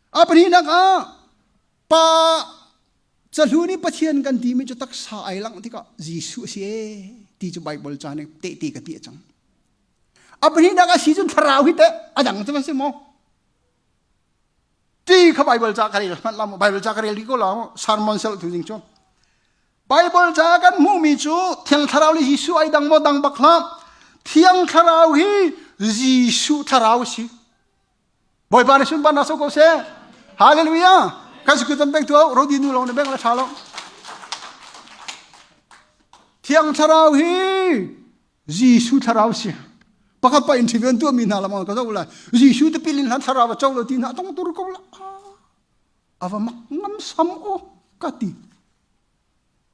A pahnihnak ah pa cahlu nih Pathian kan timi cu taksa ai langh tikah Jesuh a si ee ti cu Bible ca nih tehte ka ti a cang. A pahnihnak a si cun thlarau hi teh a dang cu va si maw? Ti kha Bible ca ka rel hmanh la maw? Bible ca ka rel rih ko la maw? Sermon sel tu ding cu. Bible ca kan hmuhmi cu Thiang Thlarau le Jesuh ai dang maw dang bak hlah. Thiang Thlarau hi Jesuh Thlarau a si. Bawipa nih sunparnak so ko seh. Hallelujah. Kan si kutan beng tu rodi nu long na beng la tha lo. Thiang Thlarau hi Jesuh Thlarau si. Pakhat pa interview an tuahmi hna lamang ka zoh lai. Jesuh tipil in hlan Thlarau a co lo ti hna tong tur ko la. Ava mak ngam sam o ka ti.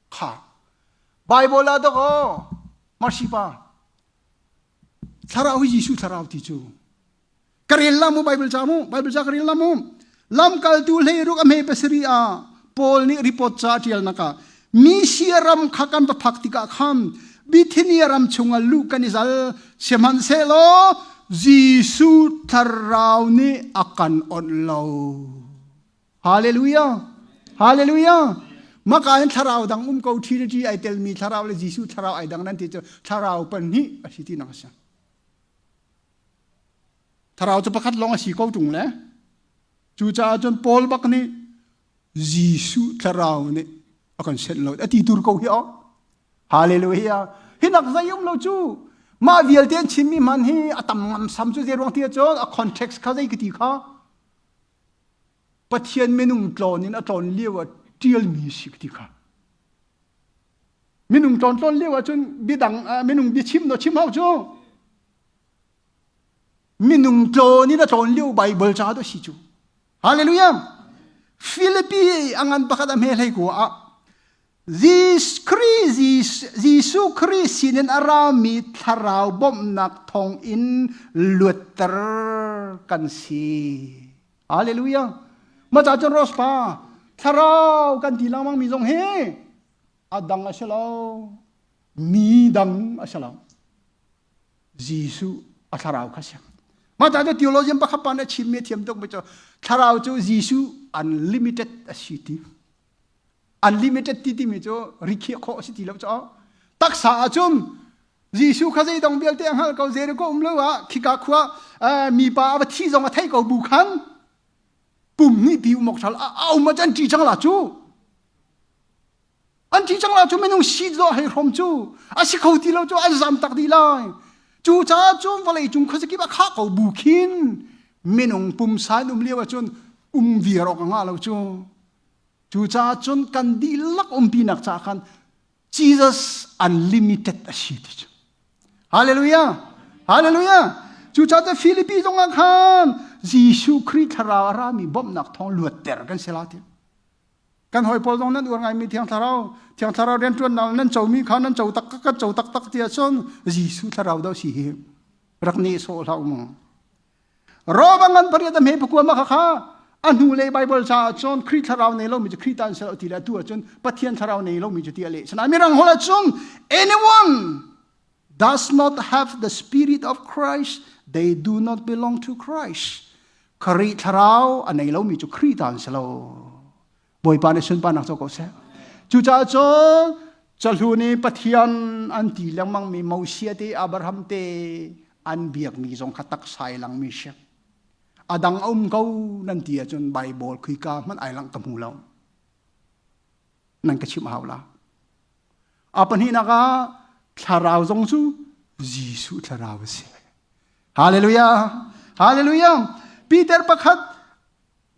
Kha. Bible ah dok o Marsi pa. Thlarau hi Jesuh Thlarau ti cu. Ka rel la mu Bible ca mu Bible ca ka rel la mu. Lamkaltu hleiruk a hme pasarih ah Paul nih report ca a ṭial nak ah Misia ram kha kan va phak tikah khan Bithynia ram chungah luh kan i zal sihmanhsehlaw Jesuh thlarau nih a kan onh lo. Hallelujah! Hallelujah! Maka in thlarau dang um ko Trinity ai telmi thlarau le Jesuh thlarau ai dang nan ti cu thlarau pahnih a si ti nak a si. Thlarau cu pakhat lawng a si ko ṭung le cucaah cun Paul bak nih Jesuh thlarau nih a kan senh lo a ti tur ko hi o. Hallelujah. Hi nak zei um lo cu mah vialte an chimmi man hi a tam ngam sam cu zei ruang ti cun a context kha zei ka ti kha Pathian minung tlawn in a tlawn lio ah ṭialmi si ka ti kha. Minung tlawn tlawn lio ah cun biadang minung biachim no chim hau cu. Minung tlawn in a tlawn lio Bible ca to si cu. Hallelujah. Philippi a ngan pakhat a hme hlei ko ah Jesuh Khrih sinin a rami thlarau bawmhnak thawng in luatter kan si. Hallelujah. Ma ca cun Rospa thlarau kan ti lengmang mi zong hi a dang a si lo. Mi dang a si lo. Jesuh a thlarau kha si. Mah ta theologian pakhat pa nih a chimmi a thiam tuk mi cu thlarau cu Jesuh unlimited a si ti. Unlimited ti timi cu rikhiah khawh a si ti lo cu. Taksa ahcun Jesuh kha zeidong vialte a hngalh ko Jericho um lo ah khika khua mipa a va thi zong a theih ko bu khan pum nih pi um awk ṭhal a um ah an ṭi cang la cu. An ṭih cang la cu minung si dawh hei hrom cu a si kho ti lo cu an zam tak dih lai. Cu caah cun vawlei cung khuazakip a khah ko bu khin minung pumsa in um lio ahcun um viar awk a ngah lo cu. Cu caah cun kan dihlak umpinak caah khan Jesus unlimited a si ti cu. Hallelujah! Hallelujah! Cu caah cun Filipi zong ah khan Jesuh Khrih thlarau a rami bawmhnak thawng luatter kan si la ti. Kan hawi pawl zong nan uar ngaimi Thiang Thlarau, Thiang Thlarau rianṭuannak nan comi kha nan co tak kan co taktak ti ahcun Jesuh Thlarau dah si hi rak nehsawh hlah u mu. Rom ngan pariat a hme pakua ma kha kha a hnu le Bible caah cun Khrih Thlarau nei lomi cu Khrih ta an si lo ti le atu ahcun Pathian Thlarau nei lomi cu ti a leh. Sinain mirang holh ahcun anyone does not have the spirit of Christ, they do not belong to Christ. Khrih thlarau a nei lomi cu Khrih ta an si lo. Bawipa nih sunparnak co ko seh. Cucaah cun cahlun i Pathian an ti lengmangmi Moses te Abraham te an biakmi zong kha taksa i langmi si. A dang a um ko nan ti ahcun Bible khuika hmanh ai lang ka hmu lo. Nan ka chimh hau la. A pahnihnak ah thlarau zong cu Jesuh thlarau a si. Hallelujah! Hallelujah! Peter pakhat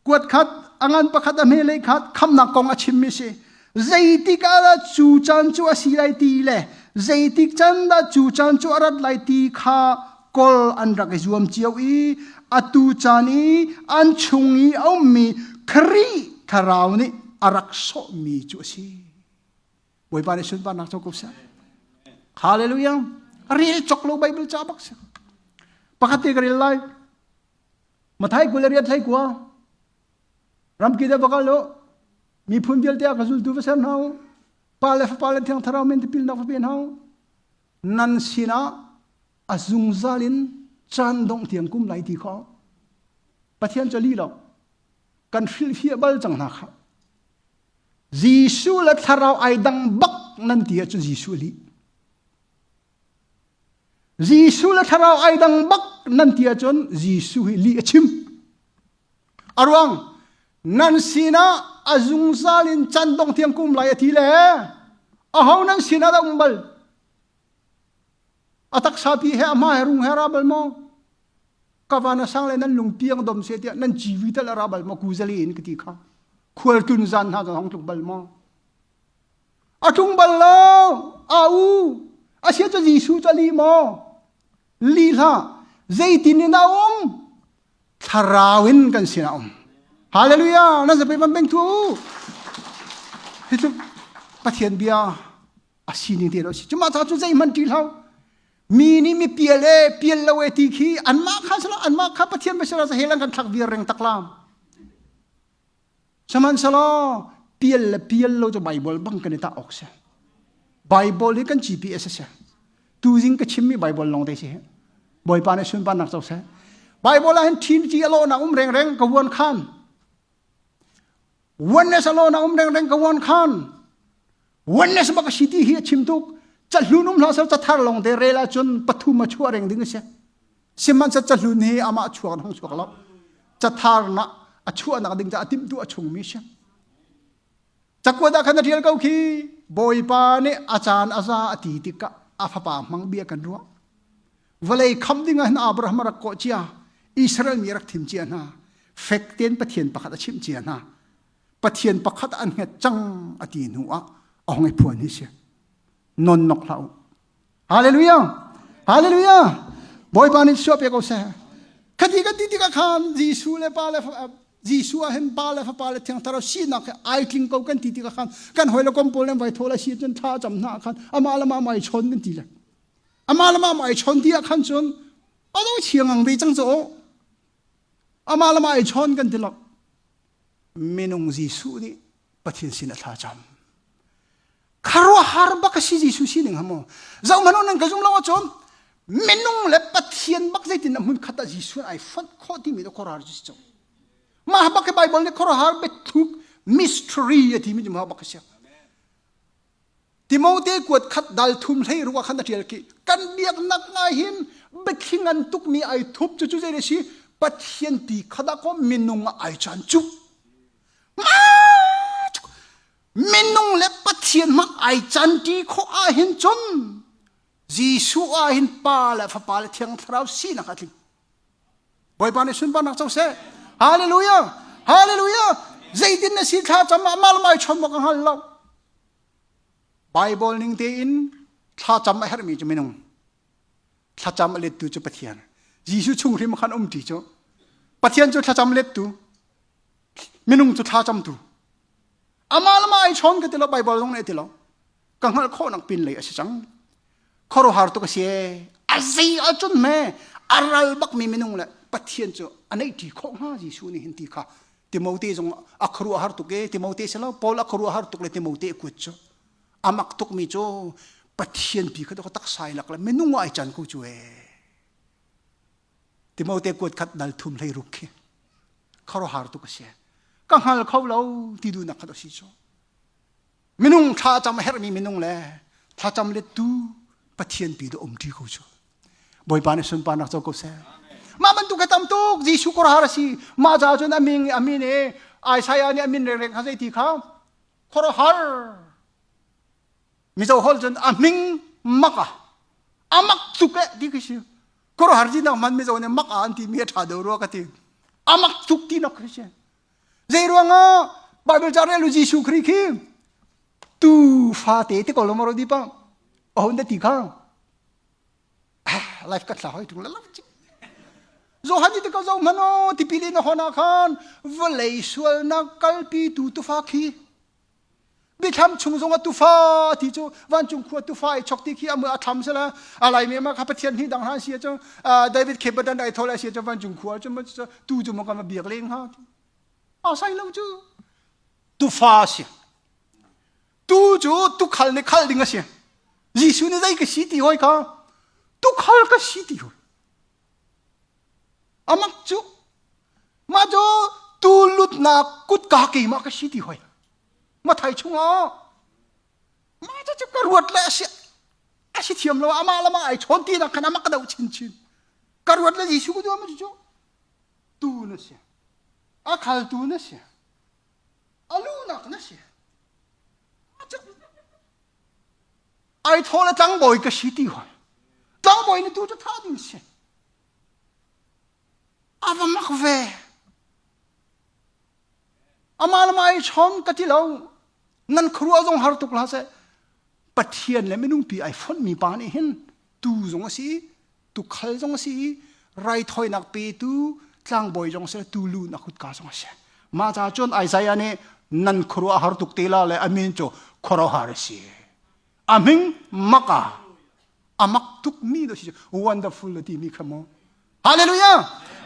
kuat khat a ngan pakhat a hme lei khat khamnak kong a chimmi si. Zeitik ah dah cu caan cu a si lai ti le zeitik can dah cu caan cu a rat lai ti kha kol an rak i zuam cio i atu caan i an chung i a ummi Khrih thlarau nih a rak sawhmi cu a si. Bawipa nih sunparnak co ko seh. Hallelujah. Rel cok lo Bible ca bak si. Pakhat te ka rel lai. Mathai 28 hlei kua. Ramki da bakal lo. Miphun vialte a ka zultu va ser hna u. Pa le fapa le thiang thlarau men tipil nak va pe hna u. Nan sinah A zungzal in caan dongh tiang kum lai ti kho. Pathian cu li lo. Kan hrilhfiah bal cang hna kha. Jesuh le thlarau ai dang bak nan ti ahcun Jesuh li. Jesuh le thlarau ai dang bak nan ti ahcun Jesuh hi lih a chim. A ruang nan sinah a zungzal in can dong tiang kum lai a ti le aho nan sinah dah um bal? A taksa pi he a hma he rung he ra bal maw? Ka van a sang le nan lung piang dom se tiah nan civi tal a ra bal maw? Kuzali in ka ti kha. Khual tun zan hna zong hong tluk bal maw? A tlung bal lo. A u. A sia cu Jesuh cu a li maw? Li hlah. Zeitin in a um? Thlarau in kan sinah um. Hallelujah. Nan zapi van beng tu u. Hi cu Pathian bia a sining te lo si. Cuma ca cu zeihmanh ṭih hlah. Mi nih mi pial e pial lo e ti khi anmah kha sala anmah kha Pathian biasala sa hel an kan thlak viar reng tak lam. Sihmanhsehlaw pial le pial lo cu Bible bang kan i tah awk si. Bible hi kan GPS a si. Tuzing ka chimmi Bible lawng te si. Bawipa nih sunparnak co seh. Bible ah hin Trinity a lawhnak um rengreng ka vuan khan. Oneness a lawhnak um rengreng ka vuan khan. Oneness bak a si ti hi a chim tuk. Cahlun um hlah sel cathar lawng te rel ahcun pathum a chuah reng ding a si. Sihmanhsehlaw cahlun hi amah chuak in hong chuak lo. Cathar na a chuahnak ding caah timhtu a chungmi si. Cakuat ah khan a ṭial ko khi Bawipa nih a caan a za a ti tikah a fapa hmang bia kan ruah. Vawlei khamh ding ah hin Abraham a rak kawh cia, Israel mi a rak thim cia hna. Fek tein Pathian pakhat a chimh cia hna. Pathian pakhat an hnget cang a ti hnu ah a hong i phuan hi si. Non nok hlah u. Hallelujah! Hallelujah! Bawipa nih suah pe ko seh. Khati kan ti tikah khan Jesuh le Pa le Jesuh ah hin Pa le Fapa le Thiang Thlarau sinak he ai tling ko kan ti tikah khan kan hawi le kom pawl nan vai thawl a si cun thla cam hna khan amah le mah ai chawn kan ti le amah le mah ai chawn ti ah khan cun a do chiang ang ve cang cu amah le mah ai chawn kan ti lo minung Jesuh nih Pathian sin a thla cam kharuahhar bak a si Jesuh sining ha mu zoh hmanh nan ka zum lo ahcun minung le Pathian bak zeitin a hmun khat ah Jesuh ai fonh khawh timi cu khuaruahhar cu si cu mah bak hi Bible nih khuaruahhar biathuk mystery a timi cu mah bak a si Timote kuat khat dal thum hlei ruah khan a ṭial ki kan biaknak ngai hin biathling an tukmi ai thup cu cu zei si Pathian ti khat ah ko minung ah ai chan cu Minung le Pathian hmang ai canṭi khawh ahhin cun Jesuh ahhin Pa le Fapa le Thiang Thlarau sinak a tling. Bawipa nih sunparnak co seh. Hallelujah! Hallelujah! Zeitin na si thla cam ah mal mai chom ka hngal lo. Bible ning tein thlacam a herhmi cu minung. Thlacam a lettu cu Pathian. Jesuh chung hrim khan um ti cu. Pathian cu thlacam lettu. Minung cu thlacamtu. Amah le mah ai chawn ka ti lo, Bible zong nih a ti lo. Ka hngalh khawhnak pin lei a si cang. Khuaruahhar tuk a si ee. A zei ahcun hme a ral bakmi minung le Pathian cu a neih ṭi khawh hnga Jesuh nih hin ti kha Timote zong a khuaruahhar tuk ee. Timote si lo, Paul a khuaruahhar tuk le Timote a kuat cu. A mak tukmi cu Pathian pi kha taksa i lak le minung ah ai can ko cu ee. Timote kuat khat dal thum hlei ruk khi khuaruahhar tuk a si. Ka hngal kho lo ti duhnak khat a si cu. Minung thlacam a herhmi minung le thlacam lettu Pathian pi do um ṭi ko cu. Bawipa nih sunparnak co ko seh. Mah bantuk ka tam tuk Jesuh khuaruahhar a si. Mah caah cun a min a min i Isaiah nih a min rengreng kha zei ti kha khuaruahhar Mizo hol cun a hming mak a a mak tuk eh ti khi si. Khuaruahhar ti nak man Mizo nih mak a an ti mi a ṭha deuh rua ka ti. A mak tuk ti nak khi si. Zei ruangah Bible ca rel u Jesuh Khrih khi tu fate te ko lo maro di pa ahun da ti kha life ka thla hoi tung la lam chi Johan ti ko zo mano tipil in hona khan vawlei sualnak kalpi tu tufa khi Biathlam chung zongah tufa ti cu vancung khua tufa i chok ti khi a thlam sela a lai me ma kha Pathian hi dang hlan si cu David Khebadan ai thol ai si cu vancung khua cu tu cu ma kan biak leng ha a sai lo cu tufa si tu cu tukhal nih khal ding a si Jesuh nih zei ka si ti hoi kha. Tukhal ka si ti hoi. Amak cu mah cu tu lutnak kutka keimah ka si ti hoi. Mathai chungah mah cu ka ruat le a si a si thiam lo amah lamah ai chawn ti nak khan amak ka doh chinchin. Ka ruat le Jesuh ka duh cu tu na si. A khaltu na si. A lunak na si. Ai thaw le tlangbawi ka si ti hoi. Tlangbawi ni tu cu tha ding si. A va mak ve. Amah le mah ai chom ka ti lo. Nan khuaruah zong har tuk hlah seh. Pathian le minung pi ai fonh mi pa nih hin tu zong a si tukhal zong a si i raithawinak petu tlangbawi zong a si tu lu na kutka zong a si. Mah ca cun Isaiah nih nan khuaruah har tuk te la le a min cu khuaruahhar a si. A hming maka a mak tuk mi do si wonderful ti mi kha mu. Hallelujah!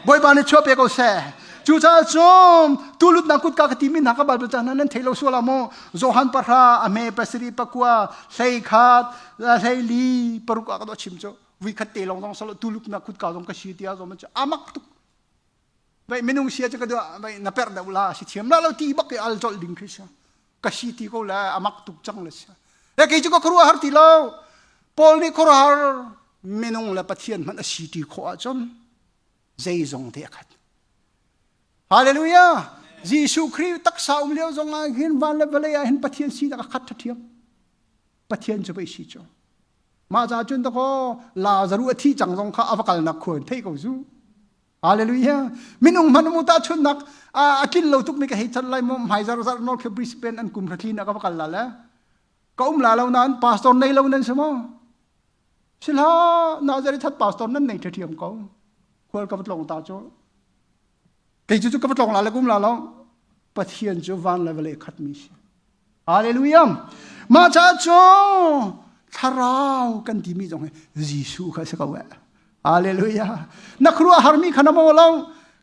Bawipa nih chuah pe ko seh. Cucaah cun tulutnak kutka ka timi hna ka Bible ca hna nan thei lo sual ah mu. Johan pahra a hme pasarih pakua hlei khat hlei li paruk ah ka dawh chim cu vui khat te lawng zong salo tulutnak kutka zong ka si tiah zong cu amak tuk. Vai minung sia cu ka duah vai na perh deuh la si thiam la lo ti bak i al colh ding khi si. Ka si ti ko le amak tuk cang le si. E kei cu ka khuaruah har ti lo. Paul nih khuaruahhar minung le Pathian hmanh a si ti khawh ahcun zeizong te a khat. Hallelujah! Jesuh Khrih taksa um lio zong ah hin van le vawlei ah hin Pathian sinak a khat ṭhiam. Pathian cu pei si cu. Mah ca cun dakaw Lazaruh a thih cang zong kha a va kalnak khua in thei ko zu. Hallelujah. Minung hmanh mu ta chunnak a tlin lo tuk mi ka hei chan lai mo hmai zar zar nol khe Brisbane an kum hratli na ka va kal la le. Ka um la lo nain pastor nei lo nan si maw? Sila Nazareth that pastor nan nei ṭhiam ko. Khual ka va tlong ta cu. Kei cu ka va tlong la le kum la lo. Pathian cu van le vawlei khat mi si. Hallelujah. Mah ca cu thlarau kan timi zong hi Jesuh kha si ko eh. Hallelujah. Na khuaruah harmi kha na maw lo.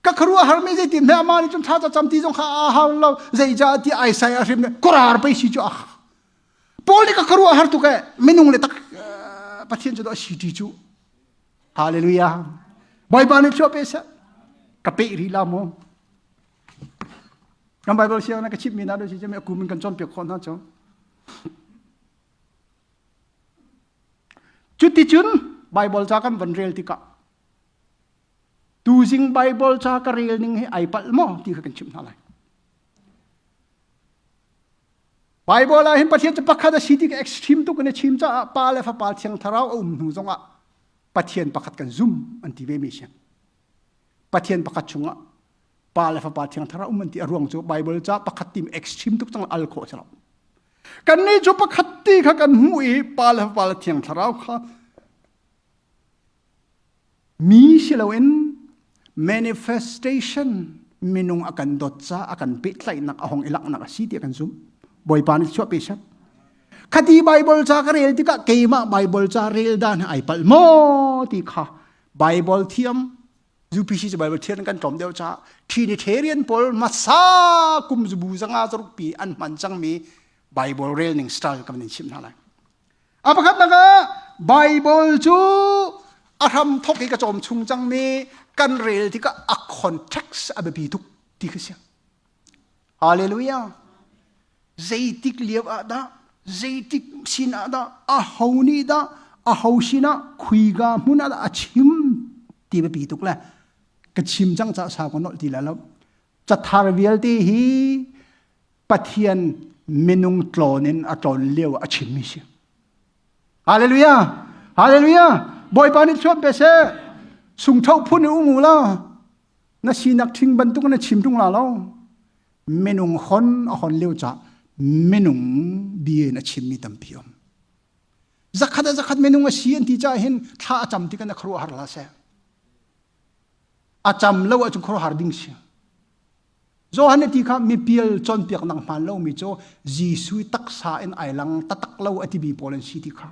Ka khuaruah harmi zeitin hme amah nih cun thla cam ti zong kha a hau lo. Zeicah ti Isaiah hrim nih kurar pei si cu ah. Paul nih ka khuaruah har tuk eh minung le tak Pathian cu a si ti cu. Hallelujah. Bawipa nih chuah pe seh. Ka pe rih la mu. Kan Bible siang na ka chimh mi na do si mi akum in kan cawnpiak khawh hna cu. Cuticun Baibal ca kan van rel tikah tuzing Baibal ca ka rel ning hi ai palh maw ti kha kan chimh hna lai. Baibal ah hin Pathian cu pakhat a si ti ka extreme tuk in a chim caah Pa le Fapa Thiang Thlarau a um hnu zongah Pathian pakhat kan zum an ti ve mi si. Pathian pakhat chungah Pa le Fapa Thiang Thlarau um an ti a ruang cu Baibal ca pakhat tim extreme tuk cang al khawh si lo. Kannih cu pakhat ti kha kan hmuh i Pa le Fapa le Thiang Thlarau kha mi si loin manifestation minung a kan dawt ca a kan pehtlaihnak a hong i langhnak a si tiah kan zumh. Bawipa nih chuah pe seh. Khati Bible ca ka rel tikah keimah Bible ca rel dan ai palh maw ti kha Bible thiam UPC cu Bible thiam kan tlawm deuh caah Trinitarian pawl hmasa kum zubu zanga zaruk pi an hman cangmi Bible rel ning style kan in chimh hna lai. A pakhatnak ah Bible cu a hram thok i ka cawm chung cangmi kan rel tikah a context a biapi tuk ti khi si. Hallelujah. Zeitik lio ah dah zeitik sin ah dah a ho nih dah a ho sinah khuiga hmun ah dah a chim ti biapi tuk le ka chim cang ca sau ka nolh ti la lo cathar vialte hi Pathian minung tlawn in a tlawn lio a chimmi si Hallelujah Hallelujah Bawipa nih chuan pe seh sungtho phun i um u la na sinak ṭhing bantuk na chim ṭung la lo minung hon a hon lio ca minung bia in a chimmi tampi um zakhat a zakhat minung a si an ti ca hin thla a cam tikah na khuaruahhar hlah seh a cam lo ahcun khuaruahhar ding si Johan ti kha mipial cawnpiak nak hmaan lomi cu Jesuh taksa in ai lang tatak lo a timi pawl an si ti kha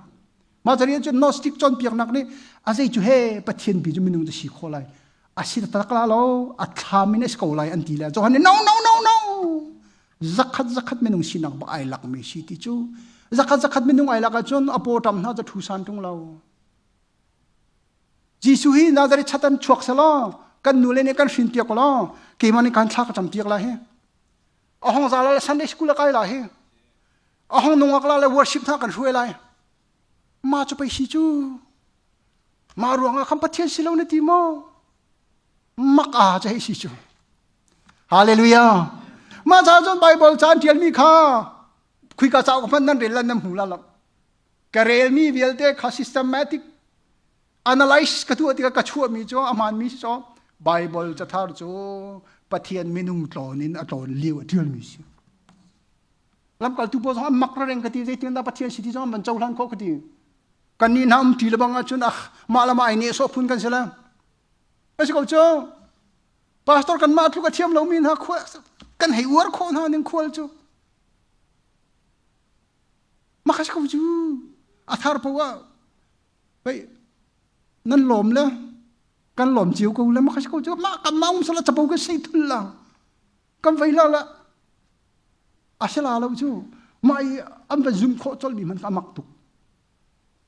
mah cari cun Gnostic cawnpiaknak nih a zei cu he Pathian bi cu minung cu si kho lai a si taktak la lo a thlam in a si ko lai an ti le Johan nih no no no no zakhat zakhat minung sinak bak ai lak mi si ti cu zakhat zakhat minung ai lak ahcun a paw ṭam hna cu thu san ṭung lo. Jesuh hi Nazareth chatan chuak selaw kan nu le nih kan hrin piak law keimah nih kan thla ka cam piak la hi. A hong za la Sunday school a kai la hi. A hong nungak la le worship hna kan hruai lai. Ma cu pei si cu. Mah ruangah khan Pathian si lo na ti maw? Mak a cu hei si cu. Hallelujah. Mah ca cun Bible caan ṭialmi kha khuika cauk hmanh nan rel lan nan hmu la lo. Ka relmi vialte kha systematic analyze ka tuah tikah ka chuahmi cu a hmaanmi si cu Bible cathar cu Pathian minung tlawn in a tlawn lio a ṭialmi si. Lamkaltu pawl zong an mak reng ka ti zeitin dah Pathian si ti zong an van cohlan khawh ka ti. Kan nih hna um ṭi le bang ahcun ah mah le mah ai neh sawh phun kan si le. A si ko cu. Pastor kan mah tluk a thiam lomi hna khua kan hei uar khawh hna ning khual cu. Mah si ko cu. A thar poah ah pei nan lawm le kan lawm cio ko le mah si ko cu. Mah kan mah um sala capo kan sei thul la. Kan vei la la. A si la lo cu. Mah i an va zum khawh colmi hmanh kha a mak tuk.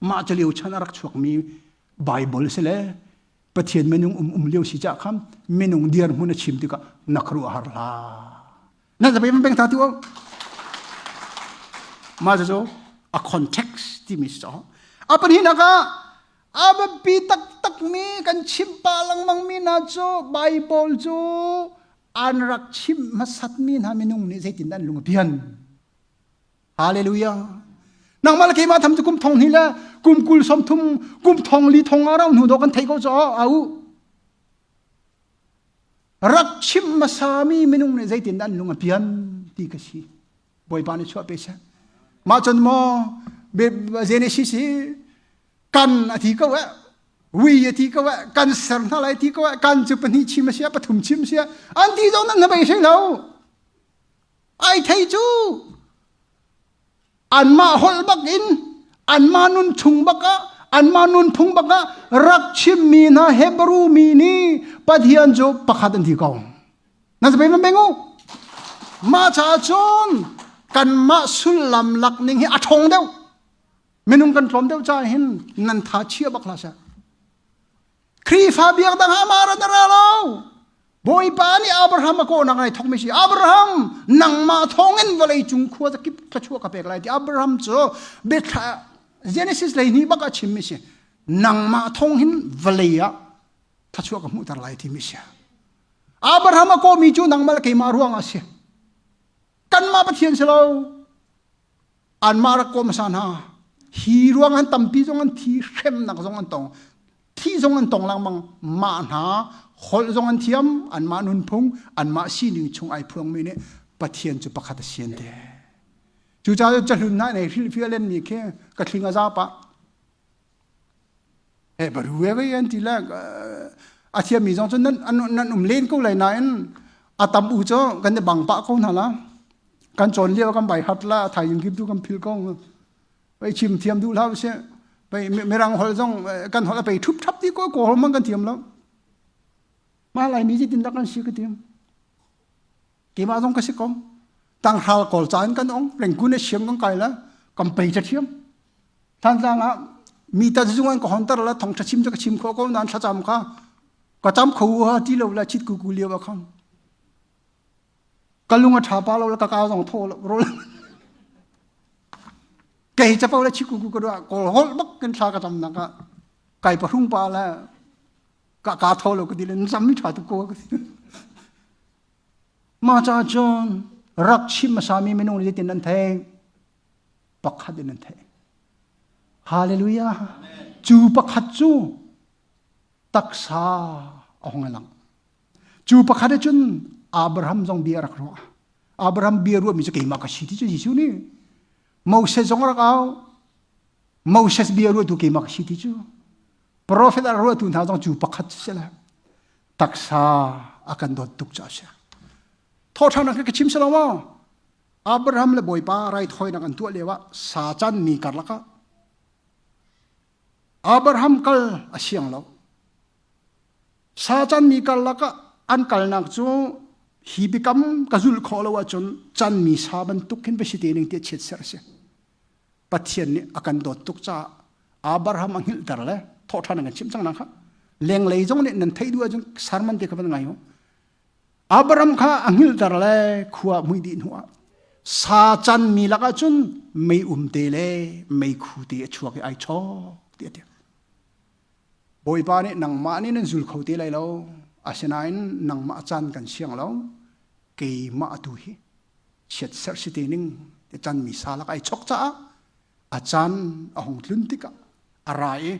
Mah cu lio chan a rak chuakmi Bible si le Pathian minung um um lio si cah kham minung dirhmun a chim tikah na khuaruah har hlah. Nan zapi man peng ta tu Mah cu a context timi si caw. A pahnihnak ah a biapi taktak mi kan chim pah lengmang mi hna cu Bible cu an rak chim hmasat mi hna minung nih zeitin an lung a pian. Hallelujah. Nangmah le keimah tham cu kum thong hnih le kum 20 sawm thum kum thong li thong a rau hnu dawh kan theih ko caw au. Rak chim hmasa mi minung nih zeitin an lung a pian ti ka si. Bawipa nih chuah pe seh. Mah cun maw Genesis hi kan a ti ko eh wi a ti ko eh kan ser hna lai ti ko eh kan cu pahnih chim a si pathum chim si an ti zong nan na bei hlei lo. Ai thei cu anmah holh bak in anmah nun chung bak ah anmah nunphung bak ah rak chimmi hna Hebrew mi nih Pathian cu pakhat an ti ko. Nan zapei man beng u. Mah caah cun kanmah sullam lak ning hi a ṭhawng deuh. Minung kan tlawm deuh caah hin nan tha chia bak hlah seh. Khrihfa biak dang ah amah ran a ra lo. Bawipa nih Abraham a kawhnak ai thawkmi si. Abraham, nangmah thawngin vawlei cung khua kip thluachuah ka pek lai ti. Abraham cu biathla Genesis lei hnih bak a chimmi si. Nangmah thawng hin vawlei ah thluachuah ka hmuhter lai timi si. Abraham a kawhmi cu nangmah le keimah ruang ah si. Kanmah Pathian si lo. Anmah rak kawm hmasa hna. Hi ruang an tampi zong an thi, hremnak zong an tong. Thi zong an tong lengmang. Mah hna holh zong an thiam, anmah nunphung, anmah sining chung ai phuangmi nih Pathian cu pakhat a si an ti. Cucaah cahlun hna nei hrilhfiah lenmi khi ka thling a za pah. He baru e vei an ti le a thiammi zong cu nan nan um len ko lai nain a tam u cu kan i bang pah ko hna la. Kan cawn lio kan bai hat la thaizing kip tu kan phil ko. Pei chim thiam duh hlah usih. Pei mirang holh zong kan holh a pei thup thap ti ko ko hol man kan thiam lo. Mah Laimi zeitin dah kan si ka ti. Keimah zong ka si ko. Tanghral kawl ca in kan ong, rengkun a siam kan kai la, kan pei ta thiam. Thantlang ah mi ta zung an ka hontar la thong tha chim ka chim kho ko nan thlacam kha ka cam kho ha ti lo la chit ku ku liao khang ka lung a tha pa lo la ka ka zong tho lo rol kei cha pa la chit ku ku ka do kol hol bak kan thla ka cam na ka kai pa hrung pa la ka ka tho lo ka ti le zam mi tha tu ko ka ti Ma ca cun rak chim hmasami minung nih zeitin an theih? Pakhat in an theih. Hallelujah. Cu pakhat cu taksa a hung lang. Cu pakhat cun Abraham zong bia rak ruah. Abraham bia ruahmi cu keimah ka si ti cu Jesuh nih. Moses zong rak au. Moses bia ruahtu keimah ka si ti cu. Profet a ruahtu hna zong cu pakhat cu si le taksa a kan dawt tuk caah a si. Thawhṭhannak ka chim si lo maw? Abraham le Bawipa raithawinak an tuah lio ah sa canmi karlak ah Abraham kal a siang lo. Sa canmi karlak ah an kalnak cu hi biakam ka zulh khawh lo ahcun canmi sa bantuk hin va si te ning tiah chiatserh a si. Pathian nih a kan dawt tuk caah Abraham a hngilhter le thawhṭhan an kan chimh cang nak kha. Lenglei zong nih nan theih duh ahcun sermon te kha van ngai u. Abraham kha a hngilhter le khua mui dih hnuah sa can mi lakah cun mei um te le meikhu te a chuak i ai chawk ti a ti. Bawipa nih nangmah nih nan zul kho te lai lo. Asinain nangmah caan kan siang lo. Keimah tu hi chiat serh si te ning ti can mi sa lak ai chok caah a caan a hung tlun tikah a ra i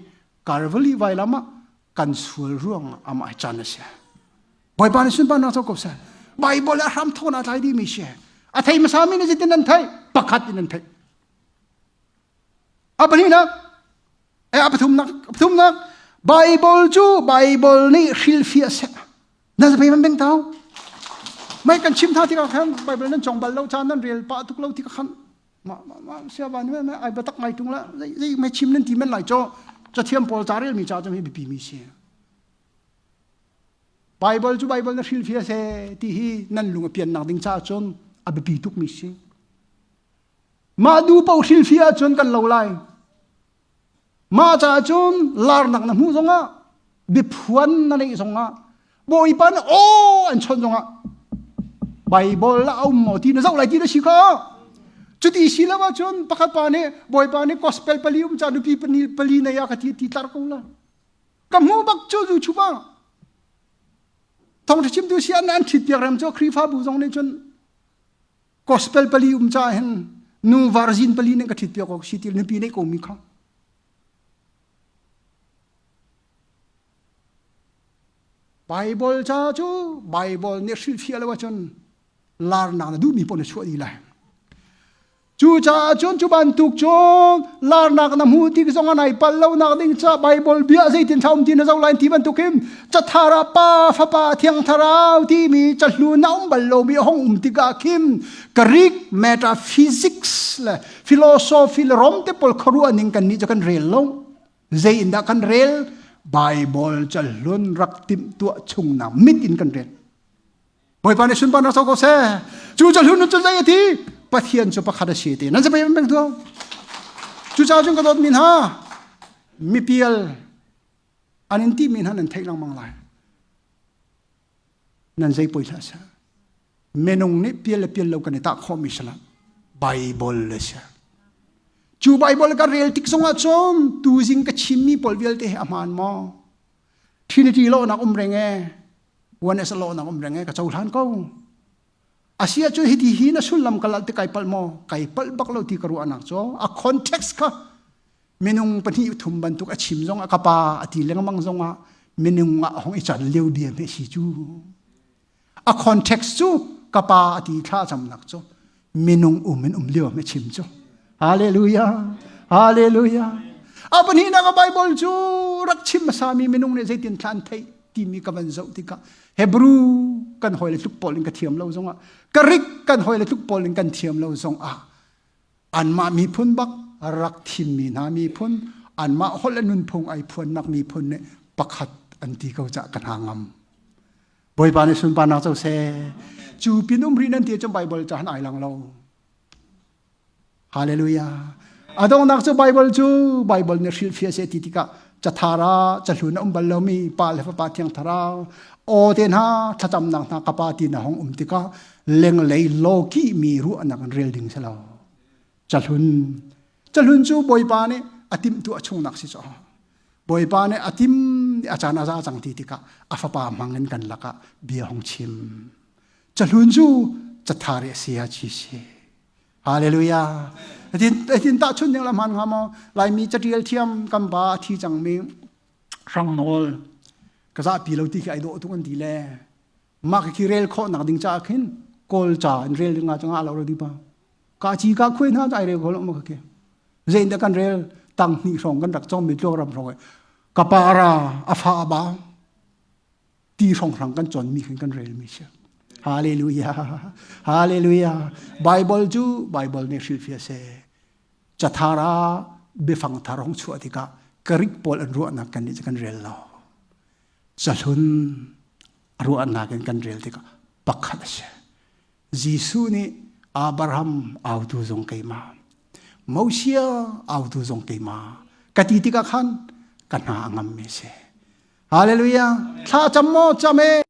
Calvary vailam ah kan sual ruang amah caan a si. Bawipa nih sunparnak co ko seh. Bible a hram thawn a tlai dimi si. A thei hmasa mi nih zeitin nan theih? Pakhat in nan theih. A pahnihnak, a pathumnak, a pathumnak, Bible cu Bible nih hrilhfiah seh. Nan zapei man beng tau. Mai kan chim tha tikah khan Bible nan cong bal lo caan nan rel pah tuk lo tikah khan ma ma ma sia ba ni ma ai batak ngai tung la zei zei mai chim nan ti men lai cho cathiam pawl ca rel mi ca cu hi biapi mi si. Bible cu Bible na hrilhfiah se ti hi nan lung a pian nak ding caah cun a biapi tuk mi si. Mah du paoh hrilhfiah ahcun kan lo lai. Mah caah cun larnak na hmuh zongah biaphuan na neih zongah Bawipa nih aw an chawnh zongah Bible a um maw ti na zoh lai ti na si kha. Cuti si lo ahcun pakhat pa nih Bawipa nih gospel pali um ca nupi pali nei ah ka ti ti tlar ko la. Ka hmu bak cu zu chupa. Thawngṭha chimtu si an an ṭhit piak rem cu Khrihfabu zong nih cun gospel pali um ca hin nu varzin pali nih ka ṭhit piak awk si ti nupi neih ko mi kha. Bible ca cu Bible nih hrilhfiah lo ahcun larnak na duhmi paoh na chuah dih lai. Cucaah cun cu bantuk cun larnak na hmuh tik zong ah nai pal lonak ding ca Bible bia zeitin thla um ti na zoh lai ti bantukin cathar ah Pa Fapa Thiang Thlarau timi cahlun a um bal lomi a hong um tikah khin Greek metaphysics le philosophy le Rom te pawl khuaruah ning kan nih cu kan rel lo. Zei in dah kan rel? Bible cahlun rak timhtuah chungnak mit in kan rel. Bawipa nih sunparnak co ko seh. Cu cahlun cu zei a ti? Pathian cu pakhat a si ti. Nan zapei peng tu. Cucaah cun ka dawt mi hna, mipial an in ti mi hna nan theih lengmang lai. Nan zei poi hlah seh. Minung nih pial le pial lo kan i tah khawh mi salah. Bible le seh. Cu Bible ka rel tik zongah cun tuzing ka chimmi pawl vialte hi a hmaan maw? Trinity lawhnak um reng e. One as a lawhnak um reng e ka cohlan ko. Asia cu hiti hi na sullam ka lal ti kai palh maw? Kai palh bak lo ti ka ruahnak cu a context kha minung pahnih thum bantuk a chim zong ah ka pa a ti lengmang zong ah minung ah a hong i can lio bia hme si cu. A context cu ka pa a ti thla camnak cu minung um in um lio hme chim cu. Hallelujah. Hallelujah. A pahnihnak a Bible cu rak chim hmasami minung nih zeitin thla an theih timi ka van zoh tikah Hebrew kan hawi le tluk pawl in ka thiam lo zongah Greek kan hawi le tluk pawl in kan thiam lo zongah anmah miphun bak rak thimmi hna miphun anmah holh le nunphung ai phuannak miphun nih pakhat an ti ko cah ka hna ngam. Bawipa nih sunparnak co seh. Cu pin um rih nan ti cun Bible ca han ai lang lo. Hallelujah. A donghnak cu Bible cu Bible nih hrilhfiah seh ti tikah cathar ah cahlun a um bal lomi Pa le Fapa Thiang Thlarau aw te hna thlacamnak hna ka Pa ti na hong um tikah lenglei lawki mi ruahnak in rel ding si lo. Cahlun cahlun cu Bawipa nih a timhtuah chungnak si caw. Bawipa nih a tim a caan a za cang ti tikah a fapa hmang in kan lakah bia hong chim. Cahlun cu cathar i a si a chi si. Hallelujah. Tin tahchun ding la hman hnga maw? Laimi catial thiam kan ba a thi cangmi hrang nawl ka zahpi lo ti khi ai dawh tuk an ti le mah khi rel khawh nak ding caah khin kawl ca in rel ding ah cangah lo di pa ka chi ka khuai hna ai rel kho lo ma khi zein dah kan rel tang hnih hrawng kan rak cawm mi tluak ram hrawng ka pa ra a fa ba ti hrawnghrang kan cawnmi khin kan relmi si. Hallelujah. Hallelujah. Bible cu Bible nih hrilhfiah seh. Cathar ah biafang thar hong chuah tikah Greek pawl an ruahnak kan nih cu kan rel lo. Cahlun a ruahnak in kan rel tikah pakhat a si. Jesuh nih Abraham autu zong keimah, Moses autu zong keimah ka ti tikah khan ka hna a ngammi si. Hallelujah. Thla cam maw cam e.